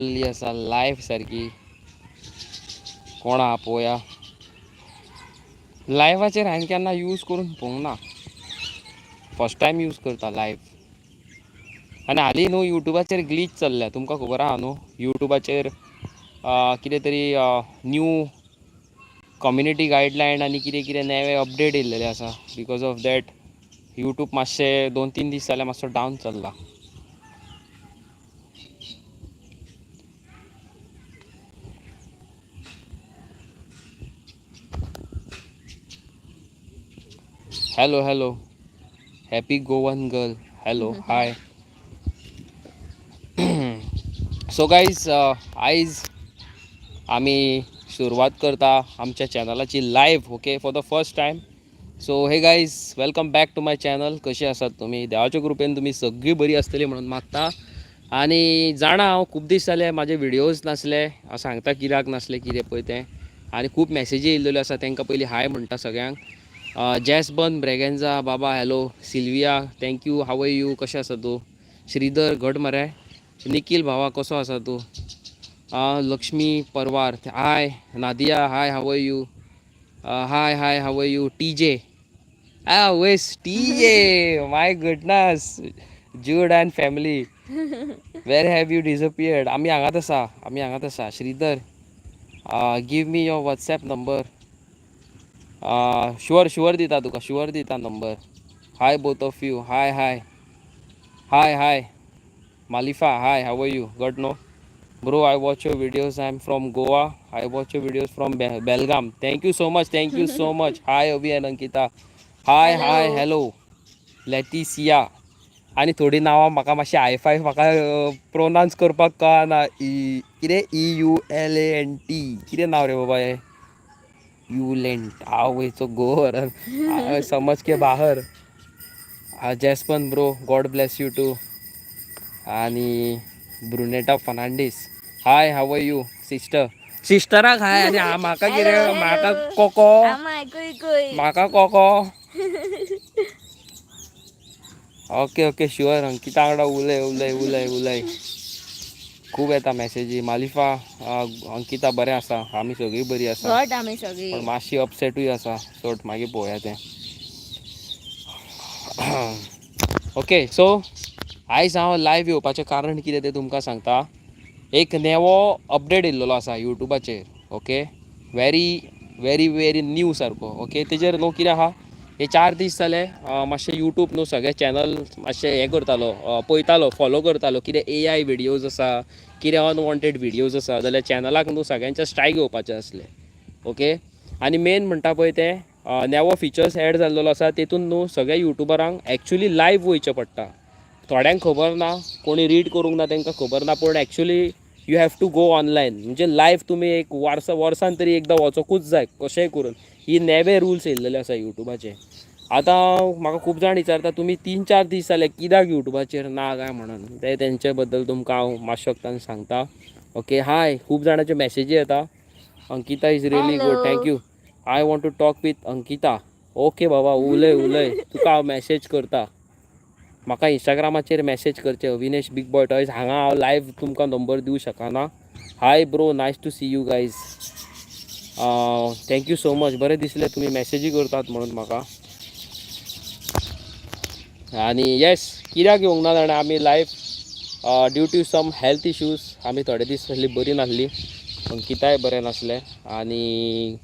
चल्ली आसा लायव्ह सारकी. कोण आहा पळोवया. लायव्हाचेर हांवें केन्ना यूज करून पळोवंक ना, फर्स्ट टायम यूज करता लायव्ह. आनी हालीं न्हू युट्यूबाचेर ग्लीच चल्ल्या, तुमकां खबर आहा न्हू. युट्यूबाचेर कितें तरी न्यू कम्युनिटी गायडलायन आनी कितें कितें नवे अपडेट येयल्लेले आसा. Because of that YouTube मातशें 2-3 दीस जाल्यार मातसो डावन चल्ला. Hello hello, happy Goan girl, hello hi. So guys, आयज आमी सुरवात करता आमच्या चॅनलाची live, okay, for the first time. So hey guys, welcome back to my channel. कशी आसात तुमी? देवाच्या कृपेन तुमी सगळीं बरी आसतली म्हणून मागता. आनी जाणा हांव खूब दीस जाले म्हाजे व्हिडियोज नासले, हांव सांगता कित्याक नासले कितें पळय तें. आनी खूब मॅसेजी येयल्ल्यो आसा, तांकां पयलीं हाय म्हणटा सगळ्यांक. जॅसबन ब्रेगेन्जा बाबा hello, Sylvia thank you, how are you, कशें आसा तूं? श्रीधर घट मरे, निखील भावा कसो आसा तूं? Lakshmi Parwar hi, Nadia hi, how are you? Hi hi, how are you? T J वेस T J, my goodness, Jude and family, where have you disappeared? आमी हांगात आसा, आमी हांगात आसा. Shridhar, give me your WhatsApp number. Sure sure दिता तुका, sure दिता number. Hi both of you, hi hi hi hi. Malifa hi, how are you? Good no bro, I watch your videos, I am from Goa, I watch your videos from Belgaum. Thank you so much, thank you so much. Hi Abhi and Ankita, hi hi hello. Leticia, आनी थोडीं नांवां म्हाका मातशें हाय five म्हाका प्रोनावन्स करपाक कळना. E कितें E U L A N T, कितें नांव रे बाबा हें? युलेंट, आवयचो गोर, समज के बाहर. Jaspan bro, God bless you too. आनी Brunetta Fernandes hi, how are you sister? सिस्टराक हाय. आनी म्हाका कितें, म्हाका कोको, म्हाका कोको. Okay okay sure. अंकिता वांगडा उलय उलय उलय उलय. खूब येता मॅसेजी. मालिफा, अंकिता बरें आसा, आमी सगळीं बरी आसा, आमी सगळीं, पण मातशी अपसेटूय आसा. सोड मागीर पळोवया तें. ओके, सो आयज हांव लायव्ह येवपाचें कारण कितें तें तुमकां सांगता. एक नवो अपडेट येयल्लो आसा युट्यूबाचेर, okay, very very very new सारको. ओके, तेजेर न्हू कितें आहा, हे 4 दीस जाले मातशें यूट्यूब न्हू सगळे चॅनल मातशें हें करतालो, पळयतालो, फॉलो करतालो कितें AI videos आसा, कितें अनवॉन्टेड व्हिडियोज आसा, जाल्यार चॅनलाक न्हू सगळ्यांचे स्ट्रायक येवपाचे आसले. ओके, आनी मेन म्हणटा पळय तें नवो फिचर्स एड जाल्लो आसा, तेतून न्हू सगळ्या युट्यूबरांक एक्चुली लायव्ह वयचें पडटा. थोड्यांक खबर ना, कोणी रीड करूंक ना तांकां खबर ना, पूण actually you have to go online, म्हणजे लायव्ह तुमी एक वर्सान तरी एकदां वचोकूच जाय कशेंय करून. ही नवे रुल्स येयल्लेले आसा युट्यूबाचे. आतां म्हाका खूब जाण विचारता तुमी 3-4 दीस जाले कित्याक युट्यूबाचेर ना काय म्हणून, ते तेंचे बद्दल तुमकां हांव मातशें वखदान सांगता. ओके, हाय, खूब जाणांच्यो मॅसेजी येता. Ankita is really good, thank you. I want to talk with Ankita. Okay बाबा, उलय उलय, तुका हांव मॅसेज करता. म्हाका इंस्टाग्रामाचेर मॅसेज करचे, अविनेश बिग बॉय टॉयज. हांगा हांव लायव्ह तुमकां नंबर दिवं शकना. Hi bro, nice to see you guys, thank you so much. बरें दिसलें तुमी मॅसेजी करतात म्हणून म्हाका. आनी येस, कित्याक येवंक ना जाणा आमी live, due to some health issues. आमी थोडे दीस आहली बरी नासली, अंकिताय बरें नासलें आनी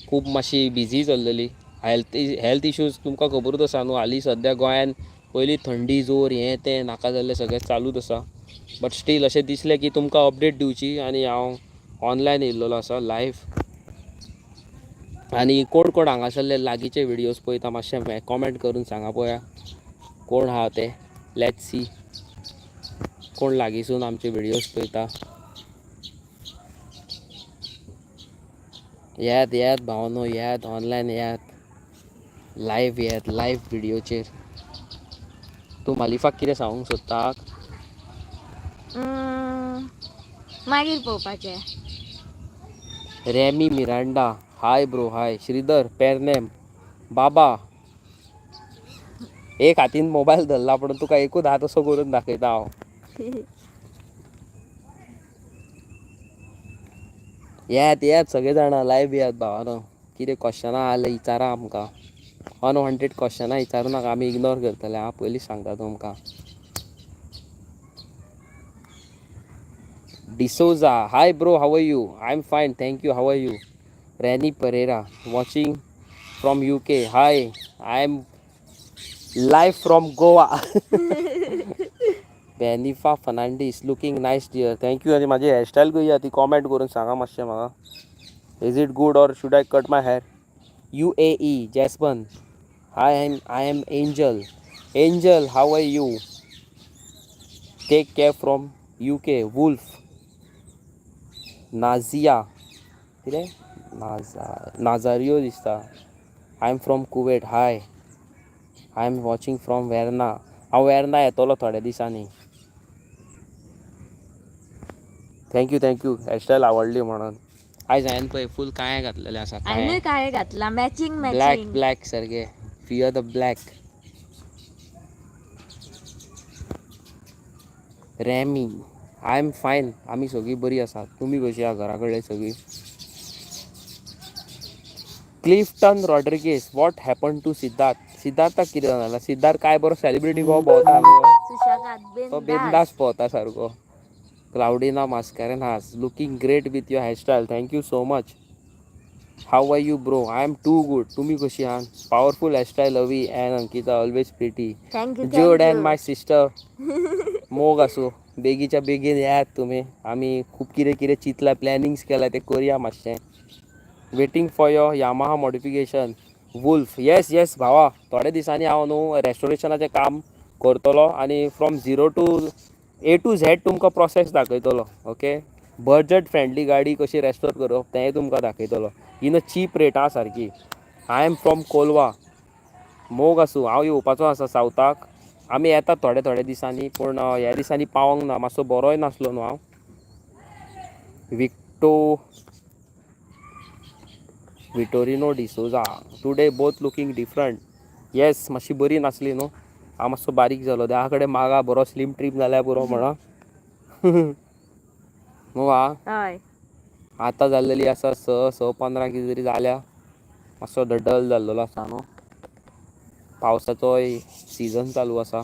खूब मातशी बिजी चल्लेली. हेल्थ इश्यूज तुमकां खबरूच आसा न्हू, हालीं सद्या गोंयान पयलीं थंडी जोर हें तें नाका जाल्लें सगळें चालूच आसा. बट स्टील अशें दिसलें की तुमकां अपडेट दिवची आनी हांव ऑनलायन येयल्लेलो आसा लायव्ह. आनी कोण कोण हांगासरले लागींचे व्हिडियोज पळयता मातशें कॉमेंट करून सांगा पळोवया कोण आहा ते. Let's see कोण लागींसून आमचे व्हिडियोज पळयता. येयात येयात भावानो, येयात ऑनलायन, येयात लायव्ह, येयात लायव्ह व्हिडियोचेर. तूं मालिफाक कितें सांगूंक सोदता? मागीर पळोवपाचें. Remy Miranda hi bro, hi. Shridhar Pernem बाबा, एक हातीन मोबायल धरला पण तुका एकूच हात असो करून दाखयता हांव. येयात येयात सगळे जाणां, लायव्ह येयात भावानो. कितें क्वेश्चनां आहा विचारा आमकां. अनवॉन्टेड क्वेश्चनां विचारू नाका, आमी इग्नोर करतले. हांव पयलींच सांगता तुमकां. D'Souza, hi bro, how are you? I am fine, thank you. How are you? Renny Pereira, watching from UK. Hi, I am live from Goa. Benifa Fernandes, looking nice dear, thank you. आनी म्हाजी hairstyle कशी आहा ती comment करून सांगा मातशें म्हाका. Is it good or should I cut my hair? UAE Jasmine, hi. I am Angel. Angel, how are you? Take care from UK. Wolf Nazia, कितें नाजा नाजारियो दिसता. I am from Kuwait. Hi, I am watching from Verna. हांव वेर्ना येतलो थोड्या दिसांनी. Thank you, thank you, hairstyle आवडली म्हणून. आयज हांवें पळय फूल काळें घातलेलें आसा. हांवेनूय काळें. काळें घातलां, मॅचिंग. ब्लॅक. मॅचिंग. ब्लॅक सारकें, fear the black. Remy, I am fine. आमी सगळीं बरी आसात. तुमी कशी आहा घरा कडले सगळीं? Clifton Rodrigues, what happen to Siddharth? सिद्धार्थाक कितें जालें? सिद्धार्थ काय बरो सेलिब्रिटी गो भोंवता न्हू. सुशेगाद. तो बिंदास. बिंदास भोंवता सारको. Claudina Mascarenhas, looking great with your hairstyle, thank you so much. How are you bro? I am too good. तुमी कशी आहात? Powerful hairstyle Avi and Ankita, always pretty. Thank you. Jude and thank you. My sister, मोग आसूं. बेगीच्या बेगीन येयात तुमी. आमी खूब कितें कितें चिंतलां, प्लॅनिंग्स केलां, तें करुया मातशें. Waiting for your Yamaha modification, Wolf. Yes भावा, थोड्या दिसांनी हांव न्हू रेस्टोरेशनाचें काम करतलो आनी from zero to A to Z तुमकां प्रोसेस दाखयतलो. ओके, बजट फ्रेंडली गाडी कशी रेस्टोर करप तेंय तुमकां दाखयतलो इन अ चीप रेट आहा सारकी. I am from Colva. मोग आसूं. हांव येवपाचो आसा सावथाक. आमी येतात थोडे थोडे दिसांनी, पूण ह्या दिसांनी पावोंक ना, मातसो बरोय नासलो न्हू हांव. Victo Vitorino D'Souza, today both looking different. Yes, मातशी बरी नासली न्हू. हांव मातसो बारीक जालो. देवा कडेन मागा बरो स्लीम ट्रीम जाल्यार पुरो म्हणून न्हू आ. हय. आतां जाल्लेली आसा 6, 6:15 कितें तरी जाल्या. मातसो डल जाल्लेलो आसा न्हू, पावसाचोय सिजन चालू आसा.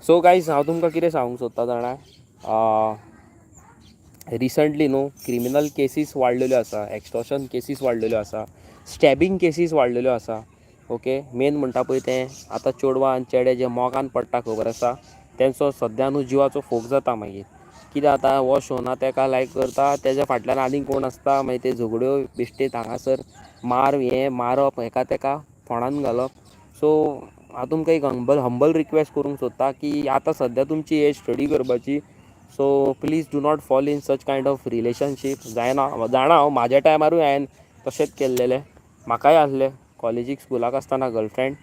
सो गायज, हांव तुमकां कितें सांगूंक सोदता जाणा? रिसंटली न्हू क्रिमिनल केसीस वाडलेल्यो आसा, एक्सटॉर्शन केसीस वाडलेल्यो आसा, स्टॅबिंग केसीस वाडलेल्यो आसा. ओके, मेन म्हणटा पळय तें आतां चेडवां आनी चेडे जे मोगान पडटा, खबर आसा, तेंचो सद्या न्हू जिवाचो फोग जाता. मागीर कितें जाता, हो शोना तेका लायक करता, तेज्या फाटल्यान आनीक कोण आसता. मागीर ते झगड्यो बेश्टेच हांगासर मार हें मारप, हेका तेका फोंडान घालप. सो हांव तुमकां एक हंबल हंबल रिक्वेस्ट करूंक सोदता की आतां सद्या तुमची एज स्टडी करपाची, so please do not fall in such kind of relationship. जायना. जाणा हांव, म्हाज्या टायमारूय हांवें तशेंच केल्लेलें. म्हाकाय आसलें कॉलेजीक स्कुलाक आसतना गर्लफ्रेंड,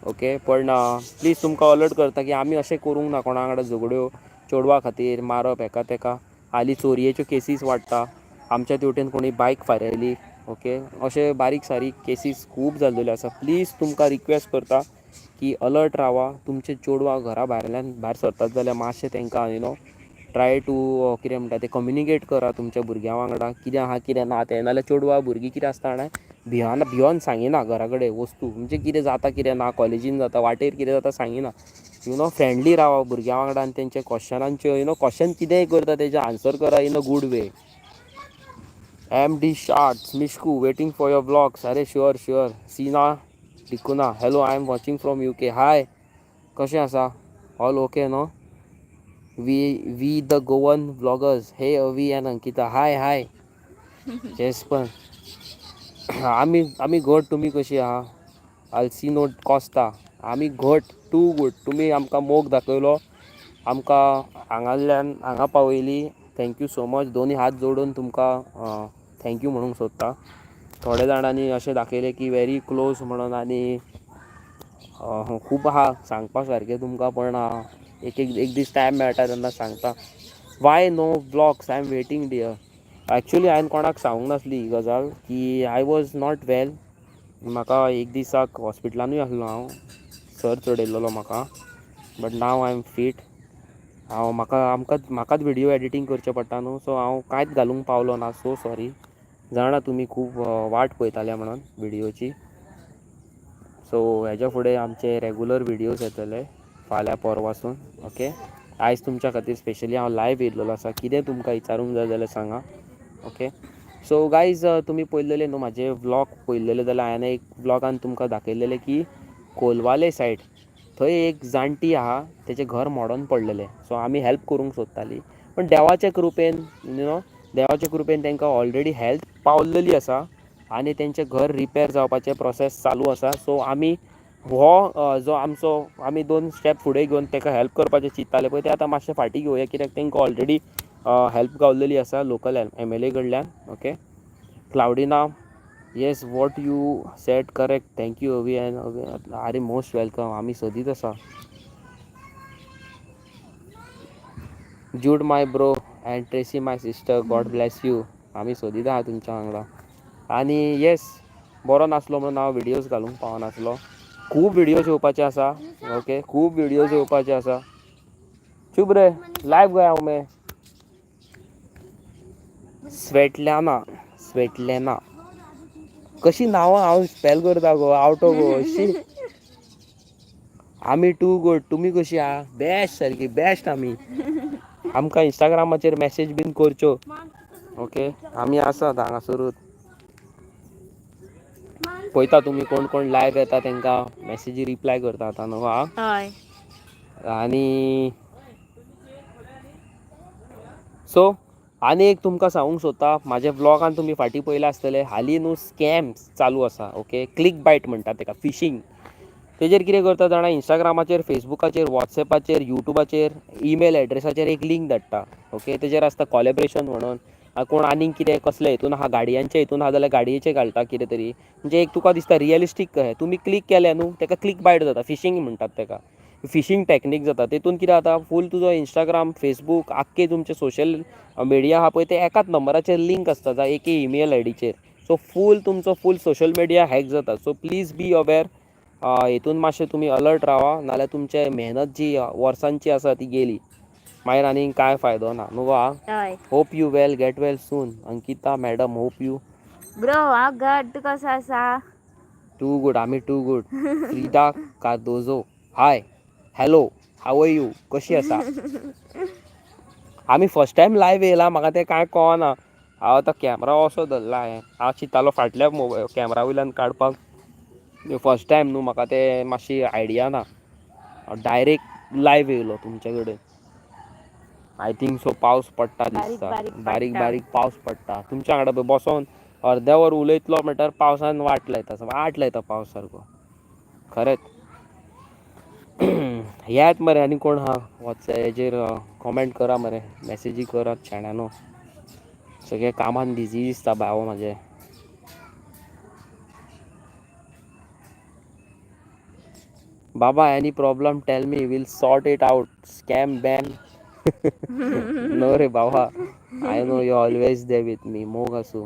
ओके. पण प्लीज तुमकां अलर्ट करता की आमी अशें करूंक ना कोणा वांगडा झगड्यो, चेडवा खातीर मारप हेका तेका. हालीं चोरयेच्यो केसीस वाडटा. आमच्या तेवटेन कोणी बायक फारायली. ओके, अशे बारीक सारीक केसीस खूब जाल्लेल्यो आसा. प्लीज तुमकां रिक्वेस्ट करता की अलर्ट रावा. तुमचे चेडवां घरा भायल्यान भायर सरतात जाल्यार मातशें तांकां you know try to कितें म्हणटा तें, कम्युनिकेट करा तुमच्या भुरग्यां वांगडा, कितें आहा कितें ना तें. नाल्यार चेडवां भुरगीं कितें आसता जाणा, भियान भियोन सांगिना घरा कडेन वस्तू, म्हणजे कितें जाता कितें ना, कॉलेजीन जाता, वाटेर कितें जाता सांगिना. You know friendly रावा भुरग्यां वांगडा आनी तेंच्या क्वेश्चनांच्यो, you know question कितेंय करता तेजें आन्सर करा in a good way. M D shorts Mishku, waiting for your vlogs. अरे sure sure. Sina D'Cunha, hello, I am watching from UK. Hi, कशें आसा? ऑल ओके न्हू? We the Goan vloggers. Hey Avi and Ankita. Hi, hi. Jasper. आमी घट. तुमी कशी आहा? आल्सिनो Costa, आमी घट, टू गूड. तुमी आमकां मोग दाखयलो, आमकां हांगासरल्यान हांगा पावयली. Thank you so much. दोनी हात जोडून तुमकां thank you म्हणूंक सोदता. थोड्या जाणांनी अशें दाखयलें की व्हेरी क्लोज म्हणून आनी खूब आहा सांगपा सारकें तुमकां, पण एक एक एक दीस टायम मेळटा तेन्ना सांगता. Why no vlogs? I am waiting dear. Actually हांवें कोणाक सांगूंक नासली ही गजाल की I was not well. म्हाका एक दिसाक हॉस्पिटलानूय आसलो हांव, सर चडयल्लो म्हाका, but now I am fit. हांव म्हाका आमकां म्हाकाच व्हिडियो एडिटींग करचें पडटा न्हू, सो हांव कांयच घालूंक पावलो ना. सो सॉरी, जाणा तुमी खूब वाट पळयताले म्हणून व्हिडियोची. सो हेज्या फुडें आमचे रेगुलर व्हिडियोज येतले फाल्यां परवासून. ओके, आयज तुमच्या खातीर स्पेशली हांव लायव्ह येयल्लो आसा. कितें तुमकां विचारूंक जाय जाल्यार सांगा. ओके, सो गायज, तुमी पळयल्लेले न्हू म्हाजे व्लॉग पळयल्लेले जाल्यार हांवें एक व्लॉगान तुमकां दाखयलेलें की कोलवाले सायड थंय एक जाणटी आहा, तेचें घर मोडोन पडलेलें. सो आमी हेल्प करूंक सोदतालीं, पण देवाच्या कृपेन you know देवाच्या कृपेन तांकां ऑलरेडी हेल्प पावलेली आसा आनी तेंचें घर रिपेर जावपाचें प्रोसेस चालू आसा. सो आमी हो जो आमचो आमी 2 स्टेप फुडें घेवन ताका हेल्प करपाचें चिंत्ताले पळय, ते आतां मातशें फाटीं घेवया, कित्याक तांकां ऑलरेडी हेल्प गावलेली आसा लोकल MLA कडल्यान. Okay, Claudina, yes, what you said correct, thank you Avi and Avi. आरे मोस्ट welcome, आमी सदींच आसा. Jude my bro and Tracy my sister, God bless you. आमी सदींच आहा तुमच्या वांगडा. आनी येस, बरो नासलो म्हणून हांव व्हिडियोज घालूंक पावनासलो. खूब व्हिडियोज येवपाचे आसा. ओके, खूब व्हिडियोज येवपाचे आसा. चूप रे, लायव्ह गया हूँ मैं. स्वेटल्याना, स्वेटलेना कशी नांवां हांव स्पेल करता गो, आवटो गो शी. आमी टू गुड, तुमी कशी आहा? बेस्ट, सारकी बेस्ट आमी. आमकां इंस्टाग्रामाचेर मॅसेज बीन करच्यो. ओके, आमी आसात हांगासरूच. पळयता तुमी कोण कोण लायव्ह येता तांकां मॅसेजी रिप्लाय करता आतां न्हू. हा, हय. आनी सो आनी एक तुमकां सांगूंक सोदता, म्हाज्या व्लॉगान तुमी फाटीं पळयलां आसतलें, हालीं न्हू स्कॅम्स चालू आसा. ओके, क्लिक बायट म्हणटात तेका, फिशींग. तेजेर कितें करता जाणा, इंस्टाग्रामाचेर, फेसबुकाचेर, वॉट्सएपाचेर, युट्यूबाचेर, ईमेल एड्रेसाचेर एक लिंक धाडटा. ओके, तेजेर आसता कॉलेब्रेशन म्हणून, कोण आनीक कितें कसले हितून आहा, गाडयांचे हितून आहा जाल्यार गाडयेचे घालता कितें तरी, म्हणजे एक तुका दिसता रियलिस्टीक कशें, तुमी क्लिक केलें न्हू तेका क्लिक बायट जाता, फिशींग म्हणटात तेका, फिशींग टॅक्नीक जाता. तेतून कितें जाता, फूल तुजो इंस्टाग्राम, फेसबूक, आख्खे तुमचे सोशल मिडिया आहा पळय ते एकाच नंबराचेर लिंक आसता, जावं एके ईमेल आयडीचेर. सो फूल तुमचो फूल सोशल मिडिया हॅक जाता. सो प्लीज बी अवेर, हेतून मातशें तुमी अलर्ट रावा, नाल्यार तुमचे मेहनत जी वर्सांची आसा ती गेली, मागीर आनीक कांय फायदो ना न्हू गो. हय. Hope you well, get well soon Ankita madam, hope you. Bro, हांव घट, तूं कसो आसा? टू गुड, आमी too good. Frida Cardozo, hi, hello, how are you, कशी आसा? आमी फर्स्ट टायम लायव्ह येयला, म्हाका तें कांय कळना. हांव आतां कॅमरा असो धरला हांवें, हांव चिंत्तालो फाटल्या मोबायल कॅमरा वयल्यान काडपाक, फर्स्ट टायम न्हू म्हाका तें मातशी आयडिया ना. हांव डायरेक्ट लायव्ह येयलो तुमचे कडेन. I think so पावस पडटा बारीक दिसता, बारीक बारीक पडटा. बारीक पावस पडटा. तुमच्या वांगडा पळय बसोन अर्द्या वर उलयतलो म्हणल्यार पावसान वाट लायता, वाट लायता पावस सारको, खरेंच. येयात मरे, आनी कोण आहा वॉट्सएप हेजेर कॉमेंट करा मरे, मॅसेजी करात शाण्यानो. सगळे कामान बिजी दिसता भाव म्हाजे. बाबा, any problem tell me, we'll sort it out. Scam ban no रे बाबा, I know you always there with me. मोग आसूं.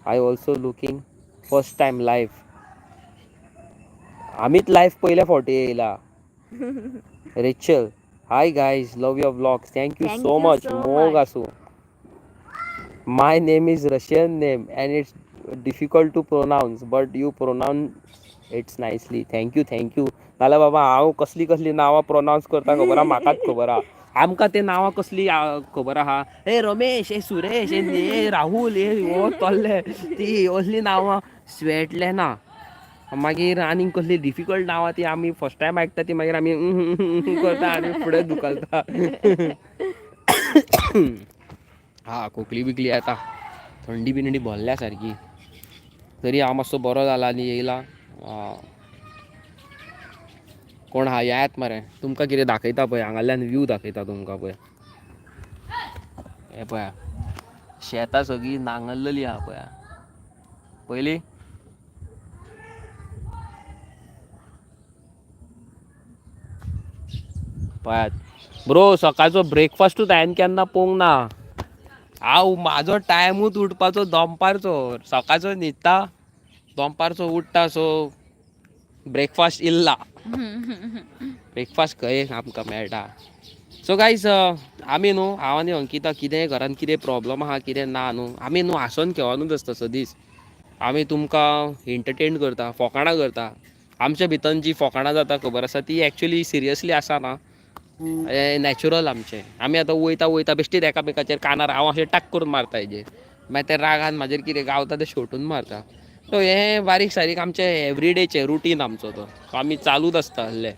I also looking first time live. आमीच लायव्ह पयल्या फावटी येयला. Rachel, hi guys, love your vlogs, thank you Thank so you much. so मोग much. आसूं. My name is Russian name and it's difficult to pronounce, but you pronounce it's nicely. Thank you, thank you. नाल्यार बाबा हांव कसली कसली नांवां प्रोनावन्स करता खबर आहा, म्हाकाच खबर आहा. आमकां ते नांवां कसली खबर आहा, हे रमेश, हे सुरेश, हे राहुल, हे हो तोल्ले, ती असली नांवां स्वेटलेना. मागीर आनीक कसली डिफिकल्ट नांवां ती आमी फर्स्ट टायम आयकता ती, मागीर आमी करता आनी फुडें धुकलता. हा, खोकली बिकली येता, थंडी बिंडी भरल्या सारकी. तरी हांव मातसो बरो जाला आनी येयला. कोण हा येयात मरे, तुमकां कितें दाखयता पळय, हांगाल्यान व्यू दाखयता तुमकां पळय. हे पळया, शेतां सगळीं नांगरलेली आहा पळया. पयली पळयात ब्रो, सकाळचो ब्रेकफास्टूच हांवें केन्ना पळोवंक ना. हांव म्हाजो टायमूच उठपाचो दनपारचो, सकाळचो न्हिदता, दनपारचो उठ्ठा. सो ब्रेकफास्ट इल्ला, ब्रेकफास्ट खंय आमकां मेळटा. सो गायज, आमी न्हू, हांव आनी अंकिता, कितें घरान कितें प्रॉब्लम आहा, कितें ना न्हू, आमी न्हू हांसोन खेळोनूच आसता सदींच. आमी तुमकां एंटरटेन करता, फोकाणां करता. आमच्या भितर जी फोकाणां जाता, खबर आसा, ती एक्चुली सिरियसली आसना. हें नॅचरल आमचें. आमी आतां वयता वयता बेश्टीच एकामेकाचेर कानार हांव अशें टाक करून मारता हेजेर, मागीर ते रागान म्हाजेर कितें गावता तें शेंवटून मारता. सो हें बारीक सारीक आमचें एवरीडेचें रुटीन आमचो तो. सो आमी चालूच आसता आहले.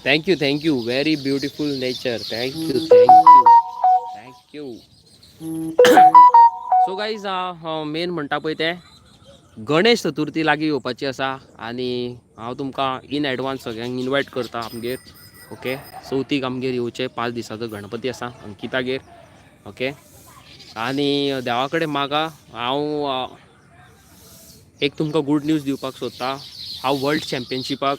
Thank you, thank you. Very beautiful nature. Thank you, thank you, thank you. So guys, main म्हणटा पळय तें, गणेश चतुर्थी लागीं येवपाची आसा आनी हांव तुमकां इन एडवान्स सगळ्यांक इनवायट करता आमगेर. ओके, चवथीक आमगेर येवचें. 5 दिसाचो गणपती आसा अंकितागेर. ओके, आनी देवा कडेन मागा. हांव एक तुमकां गूड न्यूज दिवपाक सोदता. हांव वर्ल्ड चॅम्पियनशिपाक,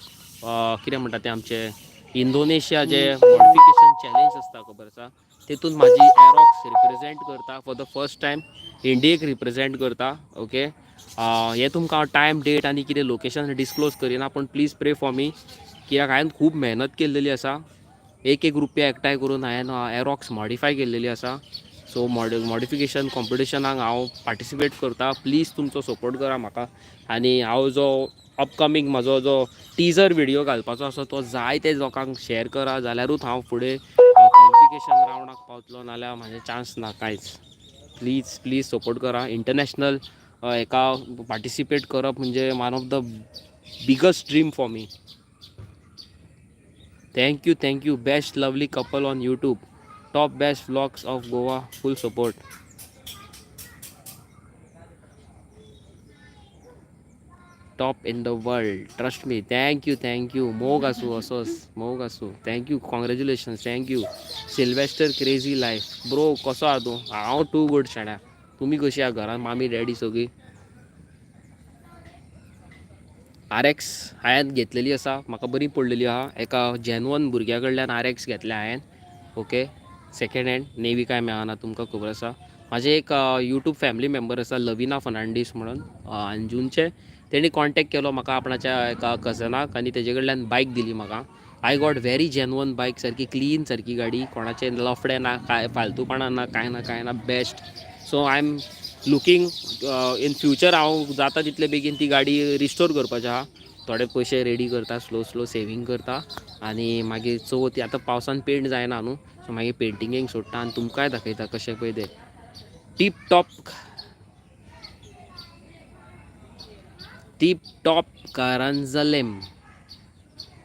कितें म्हणटा तें, आमचें इंडोनेशिया जे मॉडिफिकेशन चॅलेंज आसता, खबर आसा, तितून म्हाजी एरॉक्स रिप्रेजेंट करता. फॉर the first time इंडियेक रिप्रेजेंट करता. ओके, हें तुमकां हांव टायम, डेट आनी कितें लोकेशन डिस्क्लोज करिना, पूण प्लीज प्रे फॉर मी, कित्याक हांवें खूब मेहनत केल्लेली आसा. एक एक रुपया एकठांय करून हांवें एरॉक्स मॉडिफाय केल्लेली आसा. सो मॉडिफिकेशन कॉम्पिटिशनाक हांव पार्टिसिपेट करता. प्लीज तुमचो सपोर्ट करा म्हाका आनी हांव जो अपकमींग म्हाजो जो टिजर व्हिडियो घालपाचो आसा, तो जाय ते लोकांक शेअर करा, जाल्यारूच हांव फुडें क्वॉलिफिकेशन रावंडाक पावतलो, नाल्यार म्हाजें चान्स ना कांयच. प्लीज प्लीज सपोर्ट करा. इंटरनॅशनल हेका पार्टिसिपेट करप म्हणजे one of the biggest dream for me. Thank you, thank you. Best lovely couple on YouTube, top best vlogs of Goa, full support, top in the world, trust me. Thank you, thank you. मोग आसूं, असोच मोग आसूं. Thank you, congratulations, thank you. Sylvester crazy life bro, कसो आहा तूं? हांव two good शाण्या. तुमी कशी आहा घरान, मामी डॅडी सगळीं? आर एक्स हांवें घेतलेली आसा, म्हाका बरी पडलेली आहा. एका जेन्युअन भुरग्या कडल्यान आर एक्स घेतल्या हांवें. ओके, सेकेंड हँड नेवी काय मेळना, तुमकां खबर आसा. म्हाजें एक यूट्यूब फॅमिली मेंबर आसा, लविना फर्नांडीस म्हणून, अंजूनचे. तेणी कॉन्टेक्ट केलो म्हाका आपणाच्या एका कजनाक आनी तेजे कडल्यान बायक दिली म्हाका. I got very genuine bike, सारकी क्लीन सारकी गाडी, कोणाचें लफडें ना, कांय फालतूपणां ना, कांय ना, कांय ना, best. So I am looking in future, हांव जाता तितले बेगीन ती गाडी रिस्टोर करपाची आहा. थोडे पयशे रेडी करता, स्लो स्लो सेवींग करता आनी मागीर चवथ, आतां पावसान पेंट जायना न्हू, सो मागीर पेंटिंगेक सोडटा आनी तुमकांय दाखयता कशें पळय तें. Tip top, tip top Karanzalem.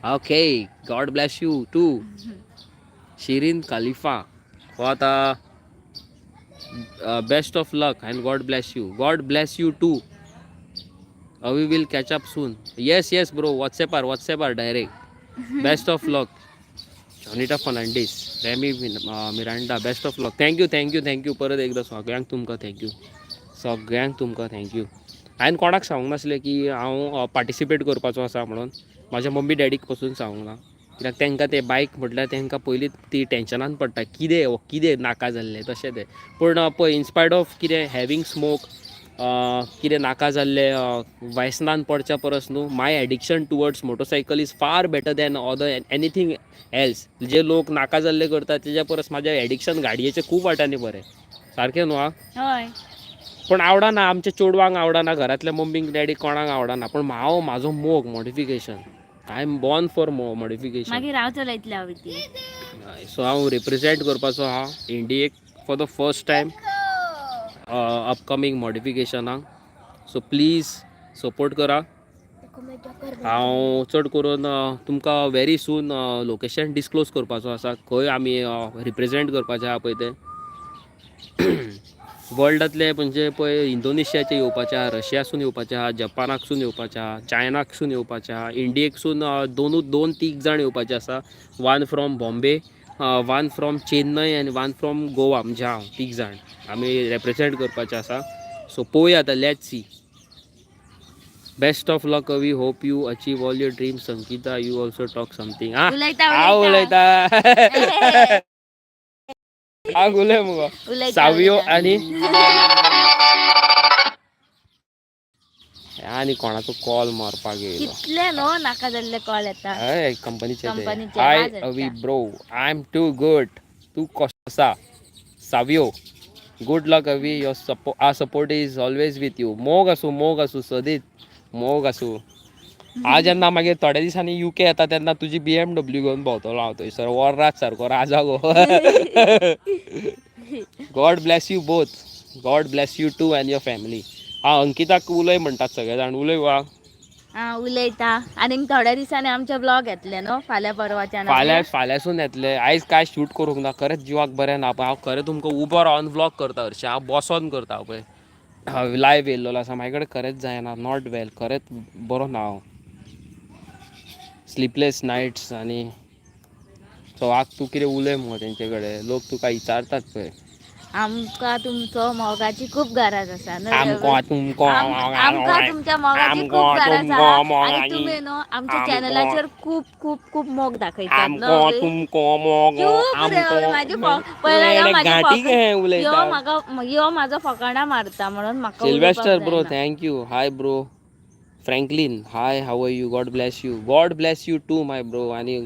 Okay, God bless you too. Shirin Khalifa हो आतां, best of luck and God bless you. God bless you too. We will catch up soon. Yes, bro. व्हॉट्सॅपार, व्हॉट्सॅपार direct. Best of luck. Jonita Fernandes, Remmie Miranda, best of luck. Thank you, thank you, thank you. परत एकदां सगळ्यांक तुमकां thank you, सगळ्यांक तुमकां thank you. हांवें कोणाक सांगूंक नासलें की हांव पार्टिसिपेट करपाचो आसा म्हणून. म्हाज्या मम्मी डॅडीक पसून सांगूंक ना, कित्याक तांकां तें बायक म्हटल्यार तांकां पयलींच ती टेंशनान पडटा, कितें हो, कितें नाका जाल्लें तशें तें. पूण पळय, इनस्पायट ऑफ कितें हॅवींग स्मोक, कितें नाका जाल्लें व्यसनान पडच्या परस न्हू, my addiction towards motorcycle is far better than other anything else. जे लोक नाका जाल्ले करतात, तेज्या परस म्हाजें एडिक्शन गाडयेचें खूब वाट्यांनी बरें. सारकें न्हू आं? हय. पूण आवडना, आमच्या चेडवांक आवडना, घरांतल्या मम्मीक डॅडीक कोणाक आवडना, पूण हांव, म्हाजो मोग modification. I am born for modification. मागीर हांव चलयतलें हांव ती. सो हांव रिप्रेझेंट करपाचो आहा इंडियेक for the first time upcoming मॉडिफिकेशनाक. So please support करा. हांव चड करून तुमकां व्हेरी सून लोकेशन डिस्क्लोज करपाचो आसा, खंय आमी रिप्रेझेंट करपाचें आहा पळय तें. वर्ल्डांतले म्हणजे पळय, इंडोनेशियाचे येवपाचे आहा, रशियासून येवपाचे आहा, जपानाकसून येवपाचे आहा, चायनाकसून येवपाचे आहा, इंडियेकसून दोनूच, दोन तीग जाण येवपाचे आसा. One from Bombay, one from Chennai आनी वन फ्रॉम गोवा, म्हणजे हांव, तीग जाण आमी रेप्रेझेंट करपाचे आसा. सो पळोवया आतां, let's see. Best of luck. We hope you achieve all your dreams. Ankita, you also talk something. हा. उलयता. हांव उलयता. उलयता, हांव उलय मुगो. उलयता. सावियो. उलयता. आनी आनी कोणाचो कॉल मारपाक येयलो. कितले न्हू नाका जाल्ले कॉल येता. हय, कंपनीचे ते. कंपनीचे, हाय वाज येता. अवी bro, I am too good. तूं कसो आसा? Savio, good luck Avi. Your our support is always with you. मोग आसूं, मोग आसूं, सदींच मोग आसूं. हांव जेन्ना मागीर थोड्या दिसांनी युके येता तेन्ना तुजी बीएमडब्ल्यू घेवन भोंवतलो हांव थंयसर वोर्रात सारको राजा गो. God bless you both. God bless you too and your family. हा, अंकिताक उलय म्हणटात सगळे जाण. उलय वा. हा, उलयता. आनी थोड्या दिसांनी आमचे ब्लॉग येतले न्हू, फाल्यां परवाच्यान. फाल्यां, फाल्यांसून येतले. आयज काय शूट करूंक ना, खरेंच जिवाक बरें ना. हांव खरें तुमकां उबो रावन व्लॉग करता. हरशीं हांव बसोन करता पळय. हांव लायव्ह येयल्लो आसा, म्हाजे कडेन खरेंच जायना. Not well, खरेंच बरो ना हांव. Sleepless nights. आनी सो आज तूं कितें उलय मुगो तेंचे कडेन. लोक तुका विचारतात पळय. आमकां तुमचो मोगाची खूब गरज आसा न्हू रे? आमकां तुमकां आमकां तुमच्या मोगाची खूब आमकां गरज तुमकां आसा. आणि मोगाची तुमी न्हू आमच्या आमकां चॅनलाचेर खूब खूब खूब मोग दाखयतात न्हू. आमकां तुमकां मोग. चूप रे. आमकां माझी पयला ह्यो माझी घांटी कशें यो. उलयता. म्हाका यो म्हाजो फकाणां मारता म्हणून म्हाका सिल्वेस्टर उलोवपाक ब्रो, जायना. Thank you. Hi bro. Franklin, hi, how are you? God bless you. God bless you too, my bro. आनी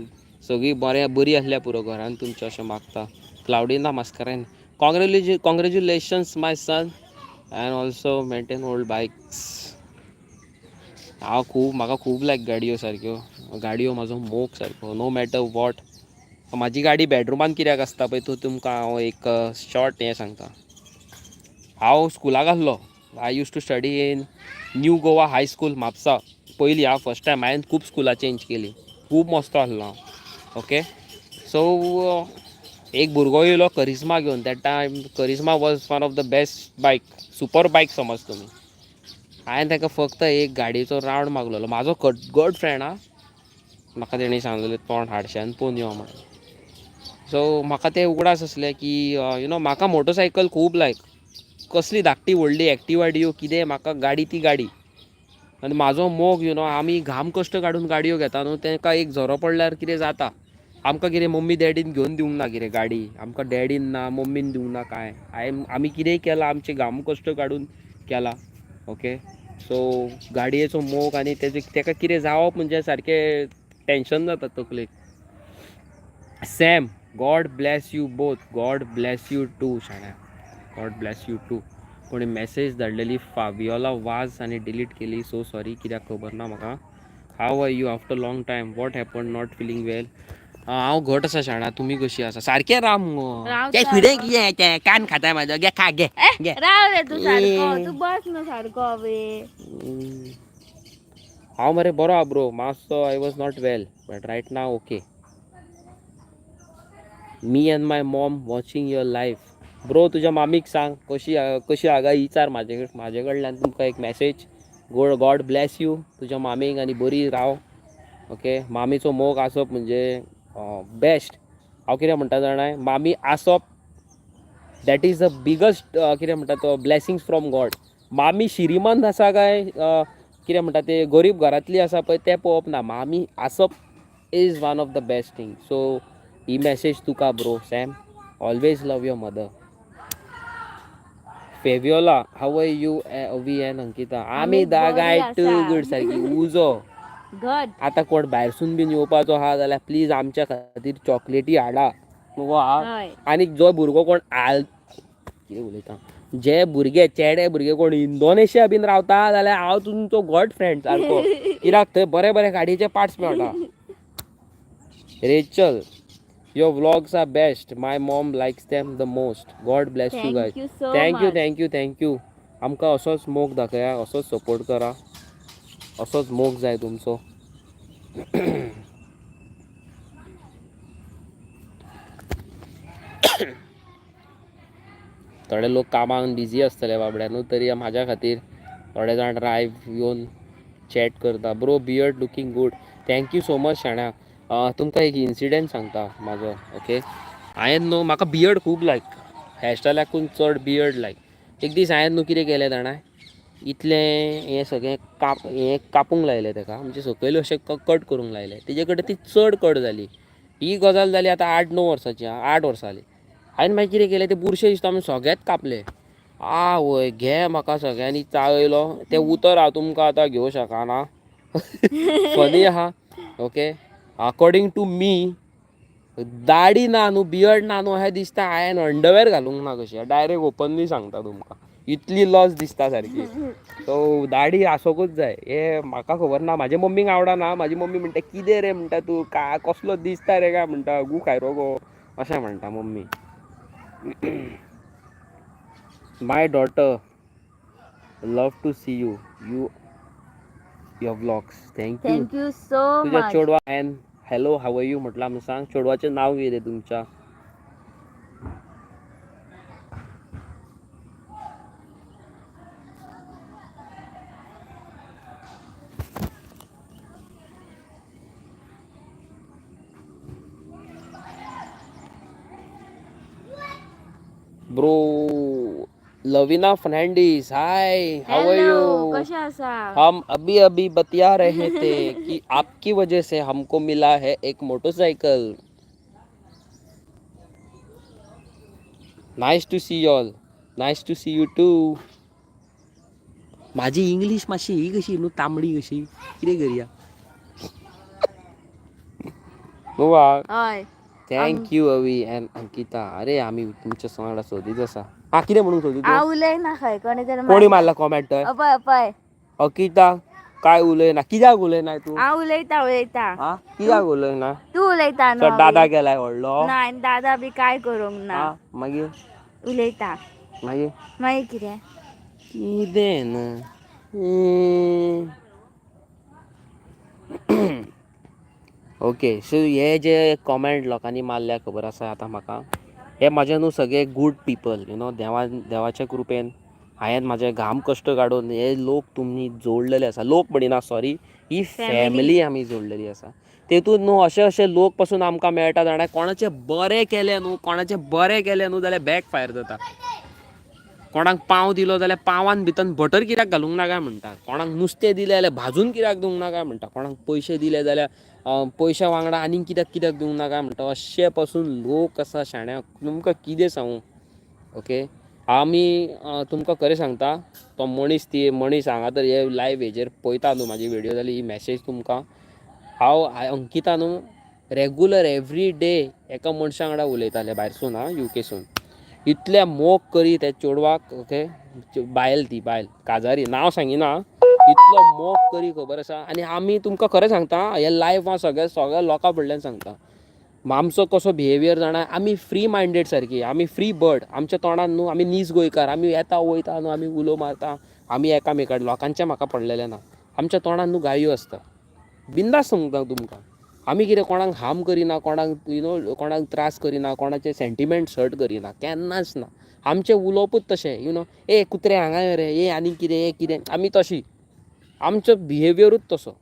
सगळीं बरें बरी आसल्या पुरो घरान तुमचें अशें मागता. Claudina Mascarenhas, congratulations my son and also maintain old bikes. हांव खूब, म्हाका खूब लायक गाडयो सारक्यो. गाडयो म्हाजो मोग सारको, नो मॅटर what. म्हाजी गाडी बेडरुमान कित्याक आसता पळय तूं, तुमकां हांव एक शॉर्ट हें सांगता. हांव स्कुलाक आसलो. I used to study in New Goa High School, Mapusa. पयली हांव फर्स्ट टायम. हांवें खूब स्कुलां चेंज केली. खूब मस्तो आसलो हांव. ओके, सो एक भुरगो येयलो करिज्मा घेवन. That time Karizma was one of the best bike, super bike समज तुमी. हांवें ताका फक्त एक गाडयेचो रावंड मागलेलो. म्हाजो गड फ्रेंड आं. म्हाका तेणी सांगलेलें तोंड हाडशान पळोवन यो म्हणून. सो म्हाका तें उगडास आसलें की you know म्हाका मोटरसायकल खूब लायक. कसली धाकटी व्हडली एक्टिवा डियो कितें, म्हाका गाडी ती गाडी. आनी म्हाजो मोग, you know आमी घाम कश्ट काडून गाडयो घेता न्हू, तांकां एक झरो पडल्यार कितें जाता. आमकां कितें मम्मी डॅडीन घेवन दिवंक ना कितें गाडी. आमकां डॅडीन ना, मम्मीन दिवंक ना कांय. हांवें आमी कितेंय केलां, आमचें घाम कश्ट काडून केलां. ओके, सो गाडयेचो मोग आनी तेजे ताका कितें जावप म्हणजे सारकें टेंशन जाता तकलेक. Sam, God bless you both. God bless you too शाण्या. God bless you too. कोणी मॅसेज धाडलेली फाबियोला वाज आनी डिलीट केली. सो सॉरी, कित्याक खबर ना म्हाका. How are you after long time? What happen? Not feeling well? हांव घट आसा शाणा. तुमी कशी आसा? सारकें राव मुगो. रावता. ते फुडें कितें तें कान खाता म्हाजो. घे, खा, घे घे. राव रे तूं सारको. तूं बस न्हू सारको अवे. हांव मरे बरो आहा ब्रो. मातसो I was not well, but right now okay. Me and my mom watching your live, bro. तुज्या मामीक सांग कशी कशी आगा विचार. म्हाजे कडल्यान तुमकां एक message. God bless you तुज्या मामीक आनी बरी राव. ओके, मामीचो मोग आसप म्हणजे बेस्ट. हांव कितें म्हणटा जाणा, मामी आसप that is the biggest, कितें म्हणटा तो, ब्लेसिंग्स फ्रॉम गॉड. मामी श्रीमंत आसा काय कितें म्हणटा ते गरीब घरांतली आसा पळय तें पळोवप ना. मामी आसप is one of the best thing. So he message तुका bro Sam. Always love your mother. Feviola, how are you Avi and Ankita? आमी आमी दागाय बरी टू आसा. गुड. सारकी उजो. घट. आतां कोण भायरसून बीन येवपाचो आहा जाल्यार प्लीज आमच्या खातीर चॉकलेटी हाडा मुगो हा. हय. आनी जो भुरगो कोण आल कितें उलयता, जे भुरगे चेडे भुरगे कोण इंडोनेशिया बीन रावता जाल्यार हांव तुमचो गॉड फ्रेंड सारको, कित्याक थंय बरे बरे गाडयेचे पार्ट्स मेळटा. Rachel, your vlogs are best. My mom likes them the most. God bless you guys. Thank you so thank you. Much. Thank you, thank you. आमकां असोच मोग दाखया, असोच सपोर्ट करा, असोच मोग जाय तुमचो. थोडे लोक कामाक बिजी आसतले बाबड्या न्हू, तरी म्हाज्या खातीर थोडे जाण लायव्ह येवन चॅट करता. Bro, beard looking good. Thank you so much शाण्या. तुमकां एक इन्सिडंट सांगता म्हाजो. ओके, हांवें न्हू, म्हाका बियर्ड खूब लायक, हेअरस्टायलाकून चड बियर्ड लायक. एक दीस हांवें न्हू कितें केलें जाणा, इतलें हें सगळें काप हें कापूंक लायलें ताका, म्हणजे सकयल अशें कट करूंक लायलें. तेजे कडेन ती चड कट जाली. ही गजाल जाली आतां 8-9 वर्सांची, 8 वर्सां जाली. हांवें मागीर कितें केलें, ते बुरशें दिसता म्हणून सगळेंच कापलें. आवय घे म्हाका सगळ्यांनी चाळयलो. तें उतर हांव तुमकां आतां घेवं शकना, फनी आहा. ओके, अकॉर्डिंग टू मी दाडी ना न्हू, बियर्ड ना न्हू, अशें दिसता हांवें अंडरवेर घालूंक ना कशी. डायरेक्ट ओपनली सांगता तुमकां, इतली लज दिसता सारकी. सो दाडी आसोकूच जाय हें म्हाका खबर ना. म्हाजे मम्मीक आवडना. म्हाजी मम्मी म्हणटा, कितें रे म्हणटा तूं का कसलो दिसता रे काय म्हणटा, गू खायरो गो, अशें म्हणटा mummy. My daughter love to see your vlogs. Thank you. Thank you so तुझ्या मच. चेडवा and hello, how are you म्हटलं आमी. सांग, चेडवाचें नांव कितें तुमच्या? Bro Lavina Fernandes, hi, how are hello, you? कशें आसा? हम अभी अभी बतिया रहे थे कि आपकी वजह से हमको मिला है एक motorcycle. Nice to see all. Nice to see you too. माझी इंग्लिश मातशी ही कशी न्हू, तांबडी कशी. कितें करया न्हू वा. हय. Thank you Avi and Ankita. अरे, आमी तुमच्या वांगडा सोदीत आसा. हा, कितें म्हणून सोदी तूं? हांव उलयना खंय, कोणी तरी. कोणी मारला कॉमेंट? पळय पळय. अंकिता काय उलयना? कित्याक उलयना तूं? हांव उलयता, उलयता. हा, कित्याक उलयना? तूं उलयता तो न्हू. दादा गेलाय व्हडलो. ना, आनी दादा बी काय करूंक ना. हा, मागीर? उलयता. मागीर? मागीर कितें? कितें ना. ओके, सो हे जे कॉमेंट लोकांनी मारल्या, खबर आसा आतां म्हाका, हे म्हाजे न्हू सगळे गूड पिपल you know. देवान, देवाच्या कृपेन हांवें म्हाजे घाम कश्ट काडून हे लोक तुमी जोडलेले आसा. लोक म्हणिना, सॉरी, ही फॅमिली आमी जोडलेली आसा. तेतून न्हू अशे अशे लोक पसून आमकां मेळटा जाणा. कोणाचें बरें केलें न्हू, कोणाचें बरें केलें न्हू जाल्यार बॅक फायर जाता. कोणाक पाव दिलो जाल्यार पावान भितर बटर कित्याक घालूंक ना काय म्हणटा. कोणाक नुस्तें दिलें जाल्यार भाजून कित्याक दिवंक ना काय म्हणटा. कोणाक पयशे दिले जाल्यार पयशा वांगडा आनीक कित्याक कित्याक दिवंक ना काय म्हणटा. अशे पसून लोक आसा शाण्या, तुमकां कितें सांगूं. ओके, आमी तुमकां खरें सांगता, तो मनीस, ती मनीस हांगा तर हे लायव हेजेर पळयता न्हू म्हाजी व्हिडियो जाल्यार ही मॅसेज तुमकां. हांव अंकिता न्हू रेगुलर एवरी डे एका मनशा वांगडा उलयतालें भायरसून, आं, युकेसून. इतले मोग करी त्या चेडवाक. ओके, बायल, ती बायल काजारी, नांव सांगिना. इतलो मोग करी, खबर आसा. आनी आमी तुमकां खरें सांगता, हे लायव हांव सगळ्या सगळ्या लोकां फुडल्यान सांगता, आमचो कसो बिहेवियर जाणा. आमी फ्री मायंडेड सारकी, आमी फ्री बर्ड. आमच्या तोंडान न्हू, आमी नीज गोंयकार, आमी येता वयता न्हू, आमी उलो मारता आमी एकामेकां. लोकांचें म्हाका पडलेलें ना. आमच्या तोंडान न्हू गाळयो आसता. बिंदास सांगता तुमकां, आमी कितें कोणाक हार्म करिना, कोणाक you know कोणाक त्रास करिना, कोणाचे सेंटिमेंट्स हर्ट करिना, केन्नाच ना. आमचें उलोवपूच तशें, you know, ए कुत्रे हांगा यो रे, ए आनी कितें, ए कितें. आमी तशी, आमचो बिहेवियरूच तसो.